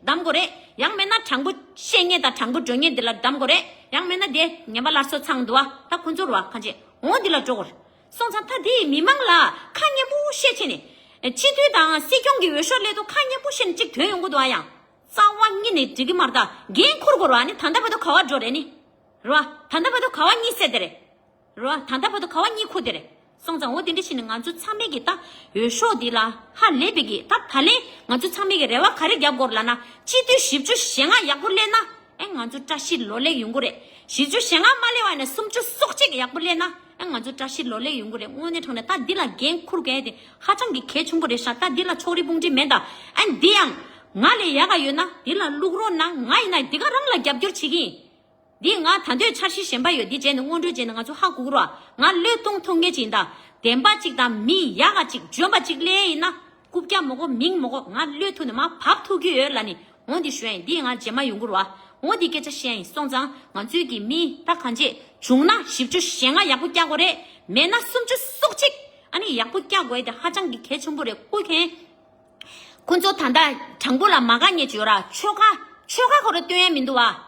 གདམ་དགོས་རེད། ཡང་མིན་ན་དྲང་པོ་བཤད་མཁན་དང་དྲང་པོ་འགྲོ་མཁན་འདི་ལ་གདམ་དགོས་རེད། ཡང་མིན་ན་དེ་ངན་པ་སླར་གསོ་ཚང་འདུག་བ། ད་ཁོ་ཚོར་བ་གང་བྱེད་འོང་འདི་ལ་འགྲོ་དགོས་རེད། སོང་ཙང་ད་དེ་ཡི་མི་མང་ལ་ཁ་སྙན་པོ་བཤད་བྱས་ནས་སྤྱི་འཐུས་དང་སྲིད་སྐྱོང་གི་འོས་ཤོག་སླེབས་དུས་ཁ་སྙན་པོ་བཤད་ནས་གཅིག་ཐོན་ཡོང་གི་འདུག་བ། ཡང་རྩ་བ་ཉིད་ནས་འགྲིག་གི་མ་རེད། ད་འགན་འཁུར་དགོས་རེད་བ། ཨ་ནི་ད་ལྟ་བར་དུ་ག་བ་འགྲོ་རེད་ནི། རེད་བ། ད་ལྟ་བར་དུ་ག་བ་གཉིད་སད་དེ་རེད། རེད་བ། ད་ལྟ་བར་དུ་ག་བ་གཉིད་ཁུག་དེ་རེད། སོང་ཙང་འོ་དེ་འདྲ་བྱས་ནས་ང་ཚོ་ཚང་མས་ཀྱི་ད་འོས་ཤོག་འདི་ལ་ཧ་ལས་པའི་གི་ད་ད་ལན་ང་ཚོ་ཚང་མས་ཀྱི་རེ་བ་ག་རེ་རྒྱབ་དགོས་རེད་ལབ་ན། སྤྱི་འཐུས་བཞི་བཅུ་ཞེ་ལྔ་ཡག་པོ་སླེབས་ན་ཨེ་ང་ཚོ་བཀྲ་ཤིས་ལོ་ལེགས་ཡོང་གི་རེད། བཞི་བཅུ་ཞེ་ལྔ་མ་སླེབས་པ་ཡིན་ན་སུམ་ཅུ་སོ་གཅིག་ཡག་པོ་སླེབས་ན་ཨེ་ང་ཚོ་བཀྲ་ཤིས་ལོ་ལེགས་ཡོང་གི་རེད། དངོས་གནས་དྲང་གནས་ད་འདི་ལ་འགན་འཁུར་དགོས་དེ་ཧ་ཅང་གི་གལ་ཆེན་པོ་རེད་ཤག་ད་འདི་ལ་ཕྱོགས་རིས་དཔུང་སྒྲིག་མེད་ད། ཨ་འདི་ཡང་ང་ལས་ཡག་ག་ཡོད་ན་འདི་ལ་བླུག་རོགས་གནང་། ང་ཡིན་ན་འདི་ག་རང་ལ་རྒྱབ་སྐྱོར་བྱེད་ཀྱི་ཡིན། འདི་ང་ད་འདོད་འཆར་གཞི་གཞན་པ་ཡོད། འདི་བྱས་ནས་སྔོན་འགྲོ་བྱས་ནས་ང་ཚོ་ཧ་གོ་གི་རེད་བ། ང་བློས་གཏོང་ཐུབ་མཁན་ཅིག་ཡིན་ད། བདེན་པ་ཅིག་དང་མི་ཡག་ག་ཅིག་འཇོན་པ་ཅིག་སླེབས་ཡིན་ན་རྐུབ་བཀྱག་མ་དགོས་མིང་མ་དགོས། ང་བློས་ཐུབ་ནས་མར་བབས་ཐུབ་ཀྱི་ཡོད་ལབ་ནི། འོ་འདི་ཞུ་ཡ་ཡིན། འདི་ང་རྗེས་མ་ཡོང་གི་རེད་བ། འོ་འདི་སྐད་ཆ་བཤད་ཡ་ཡིན། སོང་ཙང་ང་ཚོའི་གི་མི་ད་གང་བྱེད་བྱུང་ན་བཞི་བཅུ་ཞེ་ལྔ་ཡག་པོ་བཀྱག་དགོས་རེད། མེད་ན་སུམ་ཅུ་སོ་གཅིག་ཨ་ནི་ཡག་པོ་བཀྱག་དགོས་ཡ་དེ་ཧ་ཅང་གི་གལ་ཆེན་པོ་རེད། སྐུ་མཁྱེན། ཁོ་ཚོ་ད་ལྟ་དྲང་པོ་ལ་མ་དགའ་མཁན་ཅིག་ཡོད་ར། ཆོལ་ཁ་ཆོལ་ཁ་ཁོ་རང་སྟོན་ཡ་མི་འདུག་བ།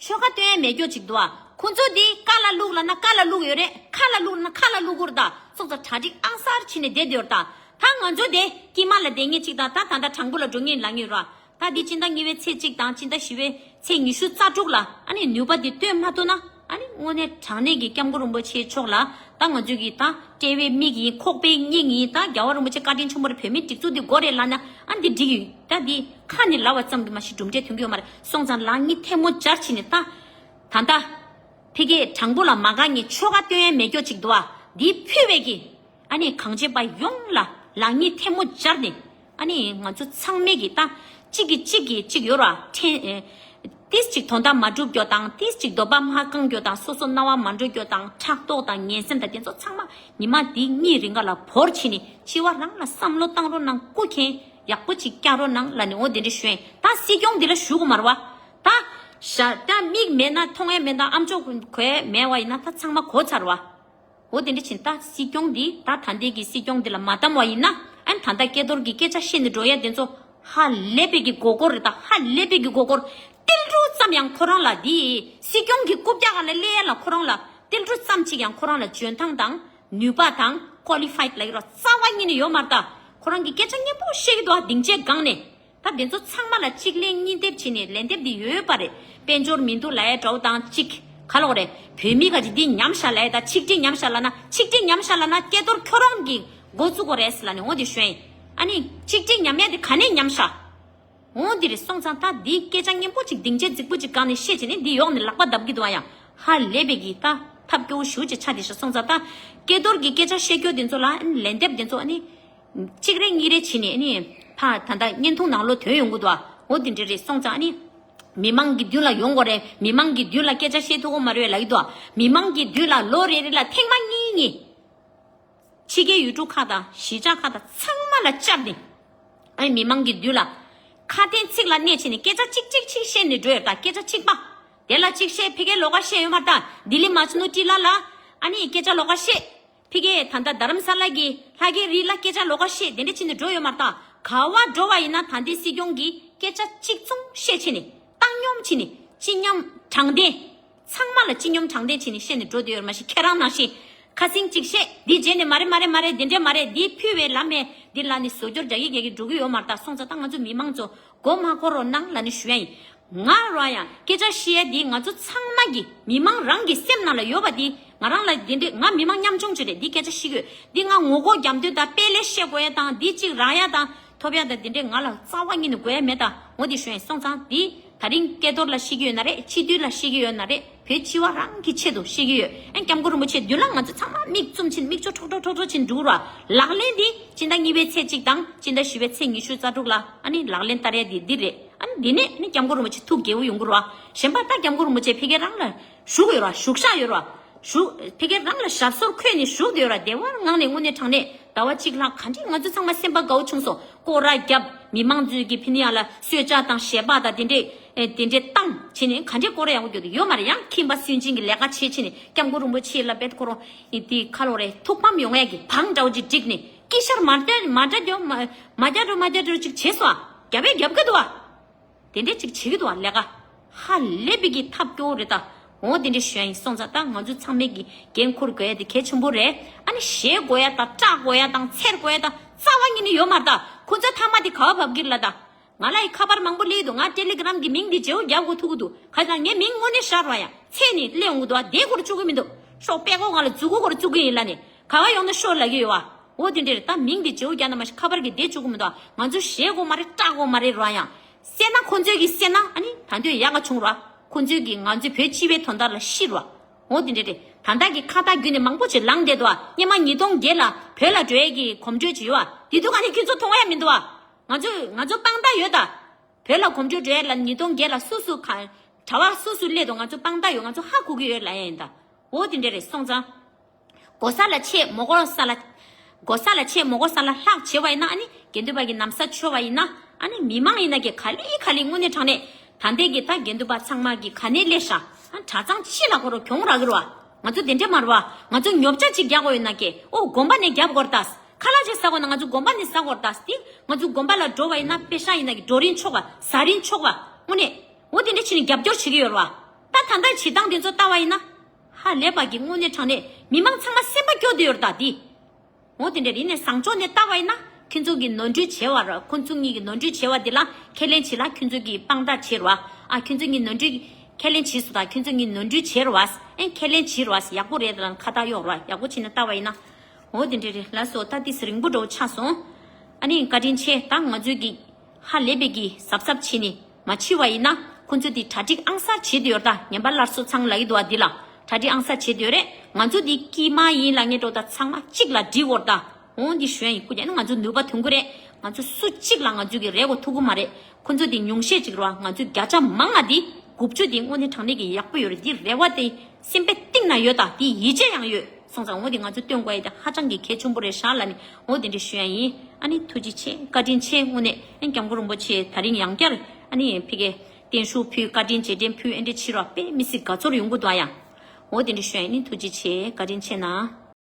ཆོལ་ཁ་སྟོན་ཡ་མེད་རྒྱུ་ཅིག་འདུག་ཨ། ཁོ་ཚོ་འདི་ཀ་ལ་བླུག་ལབ་ན་ཀ་ལ་བླུག་ཡོད་རེད། ཁ་ལ་བླུག་ལབ་ན་ཁ་ལ་བླུག་གི་རེད་ད། སོང་ཙང་གྲ་སྒྲིག་ཨང་གསར་བྱས་ནས་བསྡད་ཡོད་རེད་ད། ད་ང་ཚོ་དེ་དཀྱིལ་མ་ལ་བསྡད་མཁན་གཅིག་དང་ད་ད་ལྟ་དྲང་པོ་ལ་འགྲོ་མཁན་ལབ་མཁན་ར། ད་འདི་སྤྱི་ཟླ་གཉིས་པའི་ཚེས་གཅིག་དང་སྤྱི་ཟླ་བཞི་པའི་ཚེས་ཉི་ཤུ་རྩ་དྲུག་ལ་ཨ་ནི་ནུས་པ་འདི་སྟོན་མ་ཐུབ་ན་ཨ་ནི་དངོས་གནས་དྲང་གནས་ཀྱི་སྐྱབས་མགོན་རིན་པོ་ཆེ་མཆོག་ལ་ད་ང་ཚོས་ཀྱི་ད་དཔྲལ་བའི་མིག་ཡིན། ཁོག་པའི་སྙིང་ཡིན། ད་རྒྱལ་བ་རིན་པོ་ཆེ་བཀའ་དྲིན་ཆེན་པོ་རེད། བོད་མིའི་སྒྲིག་འཛུགས་འདི་དགོས་རེད་ལབ་ན་ཨ་འདི་འགྲིག་ཡོད། ད་འདི་ཁ་ནས་ལབ་པ་ཙམ་གྱིས་མ་གཞི་གྲུབ་འབྲས་ཐོན་གྱི་ཡོད་མ་རེད། སོང་ཙང་ལག་གཉིས་ཐལ་མོ་སྦྱར་བྱས་ནས་ད་ད་ད་ཕ་གིའི་དྲང་པོ་ལ་མ་དགའ་མཁན་ཆོལ་ཁ་སྟོན་ཡས་མེད་རྒྱུ་ཅིག་འདུག་ཨ། འདི་ཕུལ་བའི་གི་ཨ་ནི་གང་བྱེད་པ་ཡོངས་ལ་ལག་གཉིས་ཐལ་མོ་སྦྱར་ནས་ཨ་ནི་ང་ཚོ་ཚང་མས་ཀྱི་ད་གཅིག་གིས་གཅིག་གིས་གཅིག་ཡོད་ར་ཕྲན་ཨེ། ཏིས་གཅིག་དོ་ཟླ་མ་འགྲུབ་རྒྱུ་དང་ཏིས་གཅིག་འདོད་པ་མ་བསྐང་རྒྱུ་དང་སོ་སོ་སྣང་བ་མ་འགྲུབ་རྒྱུ་དང་ཕྲག་དོག་དང་ངན་སེམས་དང་དེ་ཚོ་ཚང་མ་ཉི་མ་འདི་གཉིས་རིང་ག་ལ་བོར་ཕྱིན་ནས་འཆི་བ་རང་ལ་བསམ་བློ་བཏང་རོགས་གནང་། སྐུ་མཁྱེན་ཡག་པོ་ཅིག་བསྐྱལ་རོགས་གནང་ལབ་ནས་འོ་དེ་འདྲ་ཞུ་ཡིན། ད་སྲིད་སྐྱོང་འདི་ལ་ཞུ་དགོས་མ་རེད་བ། ད་ཞག་ད་མིག་མེད་ན་མཐོང་ཡས་མེད་ན་ཨམ་ཅོག་གོ་ཡས་མེད་བ་ཡིན་ན་ད་ཚང་མ་གོ་ཚར་བ། འོ་དེ་འདྲ་ཕྱིན་ད་སྲིད་སྐྱོང་འདི་ད་ད་ལྟའི་གི་སྲིད་སྐྱོང་འདི་ལ་མ་བདམས་བ་ཡིན་ན་ཨ་ནི་ད་ལྟ་སྐལ་རྡོར་གི་སྐད་ཆ་བཤད་ནས་འགྲོ་ཡ་དེ་ཚོ་ཧ་ལས་པའི་གི་མགོ་སྐོར་རེད། ད་ཧ་ལས་པའི་གི་མགོ་སྐོར། ཏིལ་འབྲུ་ཙམ་ཡང་ཁོ་རང་ལ་འདི་སྲིད་སྐྱོང་གི་རྐུབ་བཀྱག་སྒང་ལ་སླེབས་ཡ་ལ་ཁོ་རང་ལ་ཏིལ་འབྲུ་ཙམ་ཅིག་ཡང་ཁོ་རང་ལ་འཇོན་ཐང་དང་ནུས་པ་དང་ཀོ་ལི་ཕའིཌ་ལབ་ཀྱི་རོ་རྩ་བ་ཉིད་ནས་ཡོད་མ་རེད། ད་ཁོ་རང་གི་སྐད་ཆ་སྙན་པོ་བཤད་ཀྱི་འདུག་ཨ། སྡིངས་ཆའི་སྒང་ནས། ད་དེ་ཚོ་ཚང་མ་ལ་གཅིག་ལན་གཉིས་འདེབས་བྱས་ནས་ལན་འདེབས་འདི་ཡོད་པ་རེད། དཔལ་འབྱོར་མི་འདུག་ལབ་ཡ་འདྲ་བོ་དང་གཅིག་ག་ལོག་རེད། བོད་མི་ག་ཅིག་འདི་ཉམས་ཤག་ལབ་ཡ་ད་ཆིག་སྒྲིལ་ཉམས་ཤག་ལབ་ན་ཆིག་སྒྲིལ་ཉམས་ཤག་ལབ་ན་སྐལ་རྡོར་ཁྱོད་རང་གིས་འགོ་བཙུགས་དགོས་རེད་ཟེར་ལབ་ནས་འོ་འདི་ཞུ་ཡིན། ཨ་ནི་ཆིག་སྒྲིལ་ཉམས་ཡ་དེ་ག་ནས་ཉམས་ཤག་འོ་འདི་རེད། སོང་ཙང་ད་འདི་སྐད་ཆ་སྙན་པོ་ཅིག་སྡིངས་ཆའི་རྫིག་པོ་ཅིག་སྒང་ནས་བཤད་བྱས་ནས་འདི་ཡོག་ནས་ལག་པ་བརྡབ་ཀྱི་འདུག་ཨ། ཡང་ཧ་ལས་པའི་གི་ད་ཐབས་སྐྱོ་བོ་ཞེ་པོ་ཅིག་ཆགས་བསྡད་ཤག་སོང་ཙང་ད་སྐལ་རྡོར་གི་སྐད་ཆ་བཤད་རྒྱུ་དེ་ཚོ་ལ་ཨ་ནི་ལན་འདེབས་དེ་ཚོ་ཨ་ནི། གཅིག་རེ་གཉིས་རེ་བྱས་ནས་ཨ་ནི་ཕ་ད་ལྟ་བརྙན་ཐུང་ནང་ལོགས་ཐོན་ཡོང་གི་འདུག་ཨ། འོ་དེ་འདྲ་རེད། སོང་ཙང་ཨ་ནི་མི་མང་གི་མདུན་ལ་ཡོང་དགོས་རེད། མི་མང་གི་མདུན་ལ་སྐད་ཆ་བཤད་ཐུབ་ཀྱི་མ་རེད་ལབ་ཀྱི་འདུག་ཨ། མི་མང་གི་མདུན་ལ་ལོ་རེ་རེ་ལ་ཐེངས་མ་གཉིས་གཉིས་ཕྱི་རྒྱལ་ཡུལ་གྲུ་ཁག་དང་གཞིས་ཆགས་ཁག་དང་ཚང་མ་ལ་བཅར་ནས་ཨ་ནི་མི་མང་གི་མདུན་ལ་ཁ་དན་ཚིག་ལ་གནས་བྱས་ནས་སྐད་ཆ་གཅིག་གཅིག་གཅིག་བཤད་ནས་འགྲོ་ཡོད་ད། སྐད་ཆ་གཅིག་པ་དེ་ལ་གཅིག་བཤད། ཕ་གིར་ལོགས་ཀ་བཤད་ཡོད་མ་རེད་ད། ལྡི་ལི་མ་ཆུ་ནུ་ཏི་ལ་ལ་ཨ་ནི་སྐད་ཆ་ལོགས་ཀ་བཤད། ཕ་གི་ད་ལྟ་རྡ་རམ་ས་ལ་གི་ལྷ་རྒྱལ་རི་ལ་སྐད་ཆ་ལོགས་ཀ་བཤད། དེ་འདྲ་བྱས་ནས་འགྲོ་ཡོད་མ་རེད་ད། ག་བ་འགྲོ་བ་ཡིན་ན་ད་ལྟའི་སྲིད་སྐྱོང་གིས་སྐད་ཆ་གཅིག་མཚུངས་བཤད་བྱས་ནས་བཏང་སྙོམས་བྱས་ནས་སྤྱི་སྙོམས་དྲང་བདེན། ཚང་མ་ལ་སྤྱི་སྙོམས་དྲང་བདེན་བྱས་ནས་བཤད་ནས་འགྲོ་བསྡད་ཡོད་རེད། མ་གཞི་ཁྱེད་རང་ནང་བཞིན་ཁ་སེང་གཅིག་བཤད། འདི་རྗེས་ནས་མ་རེད་མ་རེད་མ་རེད། འདི་འདྲས་མ་རེད། འདི་ཕུལ་བའི་ལམ་མེ་འདི་ལ་ནི་བཟོ་བཅོས་རྒྱག་གི་རྒྱག་གི་འགྲོ་གི་ཡོད་མ་རེད་ད། སོང་ཙང་ད་ང་ཚོ་མི་མང་ཚོ་མགོ་མ་འཁོར་རོགས་གནང་ལབ་ནས་ཞུ་ཡ་ཡིན། ང་རང་ཡང་སྐད་ཆ་བཤད་ཡ་འདི་ང་ཚོ་ཚང་མ་གི་མི་མང་རང་གི་སེམས་ནང་ལ་ཡོད་པ་འདི་ང་རང་ལ་འདི་འདྲས། ང་མི་མང་ཉམ་ཆུང་ཅིག་རེད། འདི་སྐད་ཆ་བཤད་གི་ཡོད། འདི་ང་ངོ་ལྐོག་རྒྱབ་མདུན་དང་དཔེ་ལས་བཤད་དགོས་ཡ་དང་འདི་གཅིག་རག་ཡ་དང་ཐོབ་ཡ་དང་འདི་འདྲས་ང་ལ་རྩ་བ་ཉིད་ནས་དགོས་ཡ་མེད་ད། འོ་འདི་ཞུ་ཡ་ཡིན། སོང་ཙང་འདི་ད་རིང་སྐལ་རྡོར་ལ་བཤད་གི་ཡོད་ན་རེད། སྤྱི་འཐུས་ལ་བཤད་གི་ཡོད་ན་རེད། བོད་སྤྱི་བ་རང་གི་ཆེད་དུ་བཤད་གི་ཡོད། ཨ་སྐྱབས་མགོན་རིན་པོ་ཆེ་མདུན་ལ་ང་ཚོ་ཚང་མ་མིག་བཙུམ་ཕྱིན་མིག་ཆུ་ཁྲོག་ཁྲོག་ཁྲོག་ཁྲོག་ཕྱིན་འགྲོ་ར། ལག་ལེན་འདི་སྤྱི་ཟླ་གཉིས་པའི་ཚེས་གཅིག་དང་སྤྱི་ཟླ་བཞི་པའི་ཚེས་ཉི་ཤུ་རྩ་དྲུག་ལ་ཨ་ནི་ལག་ལེན་བསྟར་ཡ་འདི་འདི་རེད། ཨ་ནི་འདི་ནས་ཨ་ནི་སྐྱབས་མགོན་རིན་པོ་ཆེ་ཐུགས་དགྱེས་པོ་ཡོང་གི་ར། གཞན་པ་ད་སྐྱབས་མགོན་རིན་པོ་ཆེ་ཕ་གི་རང་ལ་བཞུགས་ཡོད་ར། བཞུགས་ཤག་ཡོད་ར། བཞུགས་ཕ་གི་རང་ལ་ཞབས་སོར་འཁོད་ནས་བཞུགས་བསྡད་ཡོད་ར། བདེ་བར་ངང་ནས་དངོས་གནས་དྲང་གནས་ཟླ་བ་གཅིག་ལྷག་ག་འདྲས་ང་ཚོ་ཚང་མ་སེམས་པ་དགའ་བོ་བྱུང་སོང་། སྐོར་ར་བརྒྱབ། མི་མང་ཚོས་ཀྱི་ཕི་ནི་ཡ་ལ་གསོལ་ཇ་དང་ཞལ་འབག་དང་དེ་འདྲས་ཨེ་དེ་འདྲས་བཏང་བྱས་ནས་ག་འདྲས་སྐོར་ར་ཡག་པོ་རྒྱུགས་ཡོད་མ་རེད། ཡང་ཁྱིམ་པ་སུན་འབྱིན་གྱི་ལས་ཀ་བྱེད་བྱས་ནས་སྐྱབས་མགོན་རིན་པོ་ཆེ་ལ་བེད་ཁོ་རང་ཨེ་དེ་ཁ་ལོ་རེད། ཐུགས་ཕམ་ཡོང་ཡ་གི་བང་འདྲ་བོ་ཅིག་བསྒྲིགས་ནས་དཀྱིལ་ཤར་མ་འདྲ་མ་འདྲ་རྒྱོ་མ་མ་རྒྱ་འགྲོ་མ་རྒྱ་འགྲོ་ཅིག་བྱས་སོང་ཨ། རྒྱབ་པས་རྒྱབ་གི་འདུག་ཨ། དེ་འདྲས་ཅིག་བྱེད་ཀྱི་འདུག་བ། ལས་ཀ་ཧ་ལས་པའི་གི་ཐབས་སྐྱོ་བོ་རེད་ད། འོ་དེ་འདྲས་ཞུ་ཡ་ཡིན། སོང་ཙང་ད་ང་ཚོ་ཚང་མས་ཀྱི་འགན་འཁུར་དགོས་ཡ་དེ་གལ་ཆེན་པོ་རེད། ཨ་ནི་ཞེད་དགོས་ཡ་དང་སྐྲག་དགོས་ཡ་དང་འཚེར་དགོས་ཡ་དང་རྩ་བ་ཉིད་ནས་ཡོད་མ་རེད་ད། ཁོ་ཚོ་ཐ་མ་དེ་ག་བ་བབས་ཀྱི་རེད་ལ་ད། ང་ལ་ཡི་ཁ་པར་མང་པོ་སླེབས་འདུག་ང་ཊེ་ལི་གྷི་རམ་གི་མིང་དེ་བརྗེ་པོ་རྒྱག་དགོས་ཐུག་གི་འདུག་ག་ཟེར་ན་ངའི་མིང་དངོས་གནས་ཤར་བ་ཡ་ཚད་ནས་སླེབས་ཡོང་གི་འདུག་བ། དེ་སྐོར་བཅུག་གི་མི་འདུག་ཤོག་པད་ཀོ་ང་ལ་མཛུ་གུ་སྐོར་བཅུག་གི་ཡིན་ལ་ནི་ག་བ་ཡོང་ན་ཤོག་ལབ་ཀྱི་ཡོད་བ། འོ་དེ་འདྲས་རེད་ད། མིང་དེ་བརྗེ་པོ་རྒྱག་ན་མ་གཞི་ཁ་པར་གི་དེ་བཅུག་གི་མི་འདུག་ང་ཚོ་ཞེད་དགོས་མ་རེད་སྐྲག་དགོས་མ་རེད་ར། ཡང་སེ་ན་ཁོ་ཚོས་གི་སེ་ན་ཨ་ནི་ད་འདོད་ཡག་ག་བྱུང་ར། ཁོ་ཚོས་གི་ང་ཚོའི་བོད་སྤྱི་པའི་དོན་དག་ལ་ཤི་ར། འོ་དེ་འདྲས་རེད། ད་ལྟ་གི་ཁ་བཏགས་བརྒྱུད་ནས་མང་པོ་ཅིག་ལངས་བསྡད་འདུག་ཨ། སྔོན་མ་ཉིས་སྟོང་བརྒྱད་ལ་བོད་ལ་འགྲོ་ཡས་ཀྱི་གོམ་བགྲོད་ཅིག་ཡོད་ཨ། དེ་དུས་ག་ནས་ཁྱོད་ཚོ་མཐོང་ཡ་མི་འདུག་ཨ། ང་ཚོ་ང་ཚོ་དཔང་རྟགས་ཡོད་ད། བོད་ལ་གོམ་བགྲོད་འགྲོ་ཡས་ལ་ཉིས་སྟོང་བརྒྱད་ལ་སུ་སུ་ག་གྲྭ་པ་སུ་སུ་སླེབས་འདུག་ང་ཚོ་དཔང་རྟགས་ཡོད། ང་ཚོ་ཧ་གོ་གི་ཡོད་ལབ་ཡ་ཡིན་ད། འོ་དེ་འདྲས་རེད། སོང་ཙང་། གོ་ས་ལ་ཆད་མོ་གོ་ས་ལ། གོ་ས་ལ་ཆད་མོ་གོ་ས་ལ་ལྷག་བྱེད་པ་ཡིན་ན་ཨ་ནི་དགེ་འདུན་པ་གི་ན་བཟའ་མཆོད་པ་ཡིན་ན་ཨ་ནི་མི་མང་ཡིན་ན་གི་ག་ལེ་ག་ལེ་དངོས་གནས་དྲང་གནས་ད་ལྟའི་གི་ད་དགེ་འདུན་པ་ཚང་མ་གི་ག་ནས་སླེབས་ཤག་ཨ་གྲྭ་ཚང་ཕྱི་ལ་ཁོ་རོ་གྱོང་རག་གི་རོ། ང་ཚོ་དེ་འདྲས་མ་རེད་བ། ང་ཚོ་ཉོ་ཆ་ཅིག་རྒྱག་དགོས་ཡོད་ན་གི་ཨོ་དགོན་པ་ནས་རྒྱབ་དགོས་རེད་ད། ཁ་ལག་ཅིག་ཟ་དགོས་ན་ང་ཚོ་དགོན་པ་ནས་ཟ་དགོས་རེད་ད། དེ་ང་ཚོ་དགོན་པ་ལ་འགྲོ་བ་ཡིན་ན་པེ་ཤག་ཡིན་ན་གི་གྲོ་རིན་མཆོད་པ་ཟ་རིན་མཆོད་པ་དངོས་གནས་འོ་དེ་འདྲས་བྱས་ནས་རྒྱབ་སྐྱོར་བྱེད་ཀྱི་ཡོད་རེད་བ། ད་ད་ལྟ་བྱེད་སྟངས་དེ་ཚོ་ལྟ་བ་ཡིན་ན། ཧ་ལས་པ་གི་དངོས་གནས་དྲང་གནས་མི་མང་ཚང་མ་སེམས་པ་སྐྱོ་བསྡད་ཡོད་རེད་ད་འདི། འོ་དེ་འདྲ་རེད་ནས་བཟང་ཕྱོགས་ནས་ལྟ་བ་ཡིན་ན་ ཁྱོད་ཚོ་གི་ནོར་འཁྲུལ་བྱས་པ་ར། ཁོང་ཚོ་གཉིས་ཀྱི་ནོར་འཁྲུལ་བྱས་པ་འདི་ལ་ཁས་ལེན་བྱེད་ལ། ཁྱོད་ཚོ་གི་དཔང་རྟགས་བྱེད་ར། ཨ། ཁྱོད་ཚོ་གཉིས་ནོར་འཁྲུལ་ཁས་ལེན་བྱེད་སོང་ད། ཁྱོད་ཚོ་གཉིས་ནོར་འཁྲུལ་བྱས་ར། ཨེ། ཁས་ལེན་བྱེད་ར། ཡག་པོ་རེད་ལ། ཁ་བཏགས་གཡོག་ར། ཡག་པོ་བྱས་ནས་ལྟ་བ་ཡིན་ན། འོ་དེ་འདྲ་རེད་ལགས་སོ། ད་དེ་རིང་པོ་འདྲ་བོ་ཆགས་སོང་། ཨ་ནི་བཀའ་དྲིན་ཆེ། ད་ང་ཚོས་ཀྱི་ཧ་ལས་པའི་གི་གཟབ་གཟབ་བྱས་ནས་མ་ཕྱི་བ་ཡིན་ན། ཁོང་ཚོས་དེ་གྲ་སྒྲིག་ཨང་གསར་བྱེད་དུ་ཡོད་ད། ངན་པ་སླར་གསོ་ཚང་ལབ་ཀྱི་འདུག་བ། འདི་ལ་གྲ་སྒྲིག་ཨང་གསར་བྱེད་དུ་ཡོད་རེད། ང་ཚོ་འདི་དཀྱིལ་མ་ཡིན་ལབ་མཁན་འདྲ་བོ་ད། ཚང་མ་གཅིག་ལ་སྒྲིལ་དགོས་ར་ད། འོ་འདི་ཞུ་ཡ་ཡིན། སྐུ་མཁྱེན། ང་ཚོ་ནུས་པ་ཐོན་གི་རེད། ང་ཚོ་སུ་གཅིག་ལ་ང་ཚོས་ཀྱི་རེ་བ་ཐུག་གི་མ་རེད། ཁོ་ཚོ་དེ་ཉུང་ཤས་ཅིག་རེད་བ། ང་ཚོ་བརྒྱ་ཆ་མང་ང་དེ་དགུ་བཅུ་དེ་དངོས་གནས་དྲང་གནས་ཀྱི་ཡག་པོ་ཡོད་རེད། དེ་རེ་བ་དེ་སེམས་པའི་གཏིང་ན་ཡོད་ད། དེ་ཡིད་ཆེས་ཡང་ཡོད་སོང་ཙང་། འོ་དེ་ང་ཚོ་སྟོན་དགོས་ཡ་དེ་ཧ་ཅང་གི་གལ་ཆེན་པོ་རེད་ཤག་ལབ་ནས། འོ་དེ་འདྲ་ཞུ་ཡ་ཡིན། ཨ་ནི་ཐུགས་རྗེ་ཆེ། བཀའ་དྲིན་ཆེ། དངོས་གནས། ཨ། སྐྱབས་མགོན་རིན་པོ་ཆེ་ད་རིང་ཡང་བསྐྱར། ཨ་ནི་ཕ་གིའི་བརྟན་བཞུགས་ཕུལ། བཀའ་དྲིན་རྗེས་དྲན་ཕུལ། ཨེ་འདྲ་ཕྱི་རོགས་དཔེ་མི་སྲིད་དགའ་ཚོར་ཡོང་གི་འདུག་ཨ་ཡ། འོ་དེ་འདྲ་ཞུ་ཡ་ཡིན། ཐུགས་རྗེ་ཆེ། བཀའ་དྲིན་ཆེ་ན།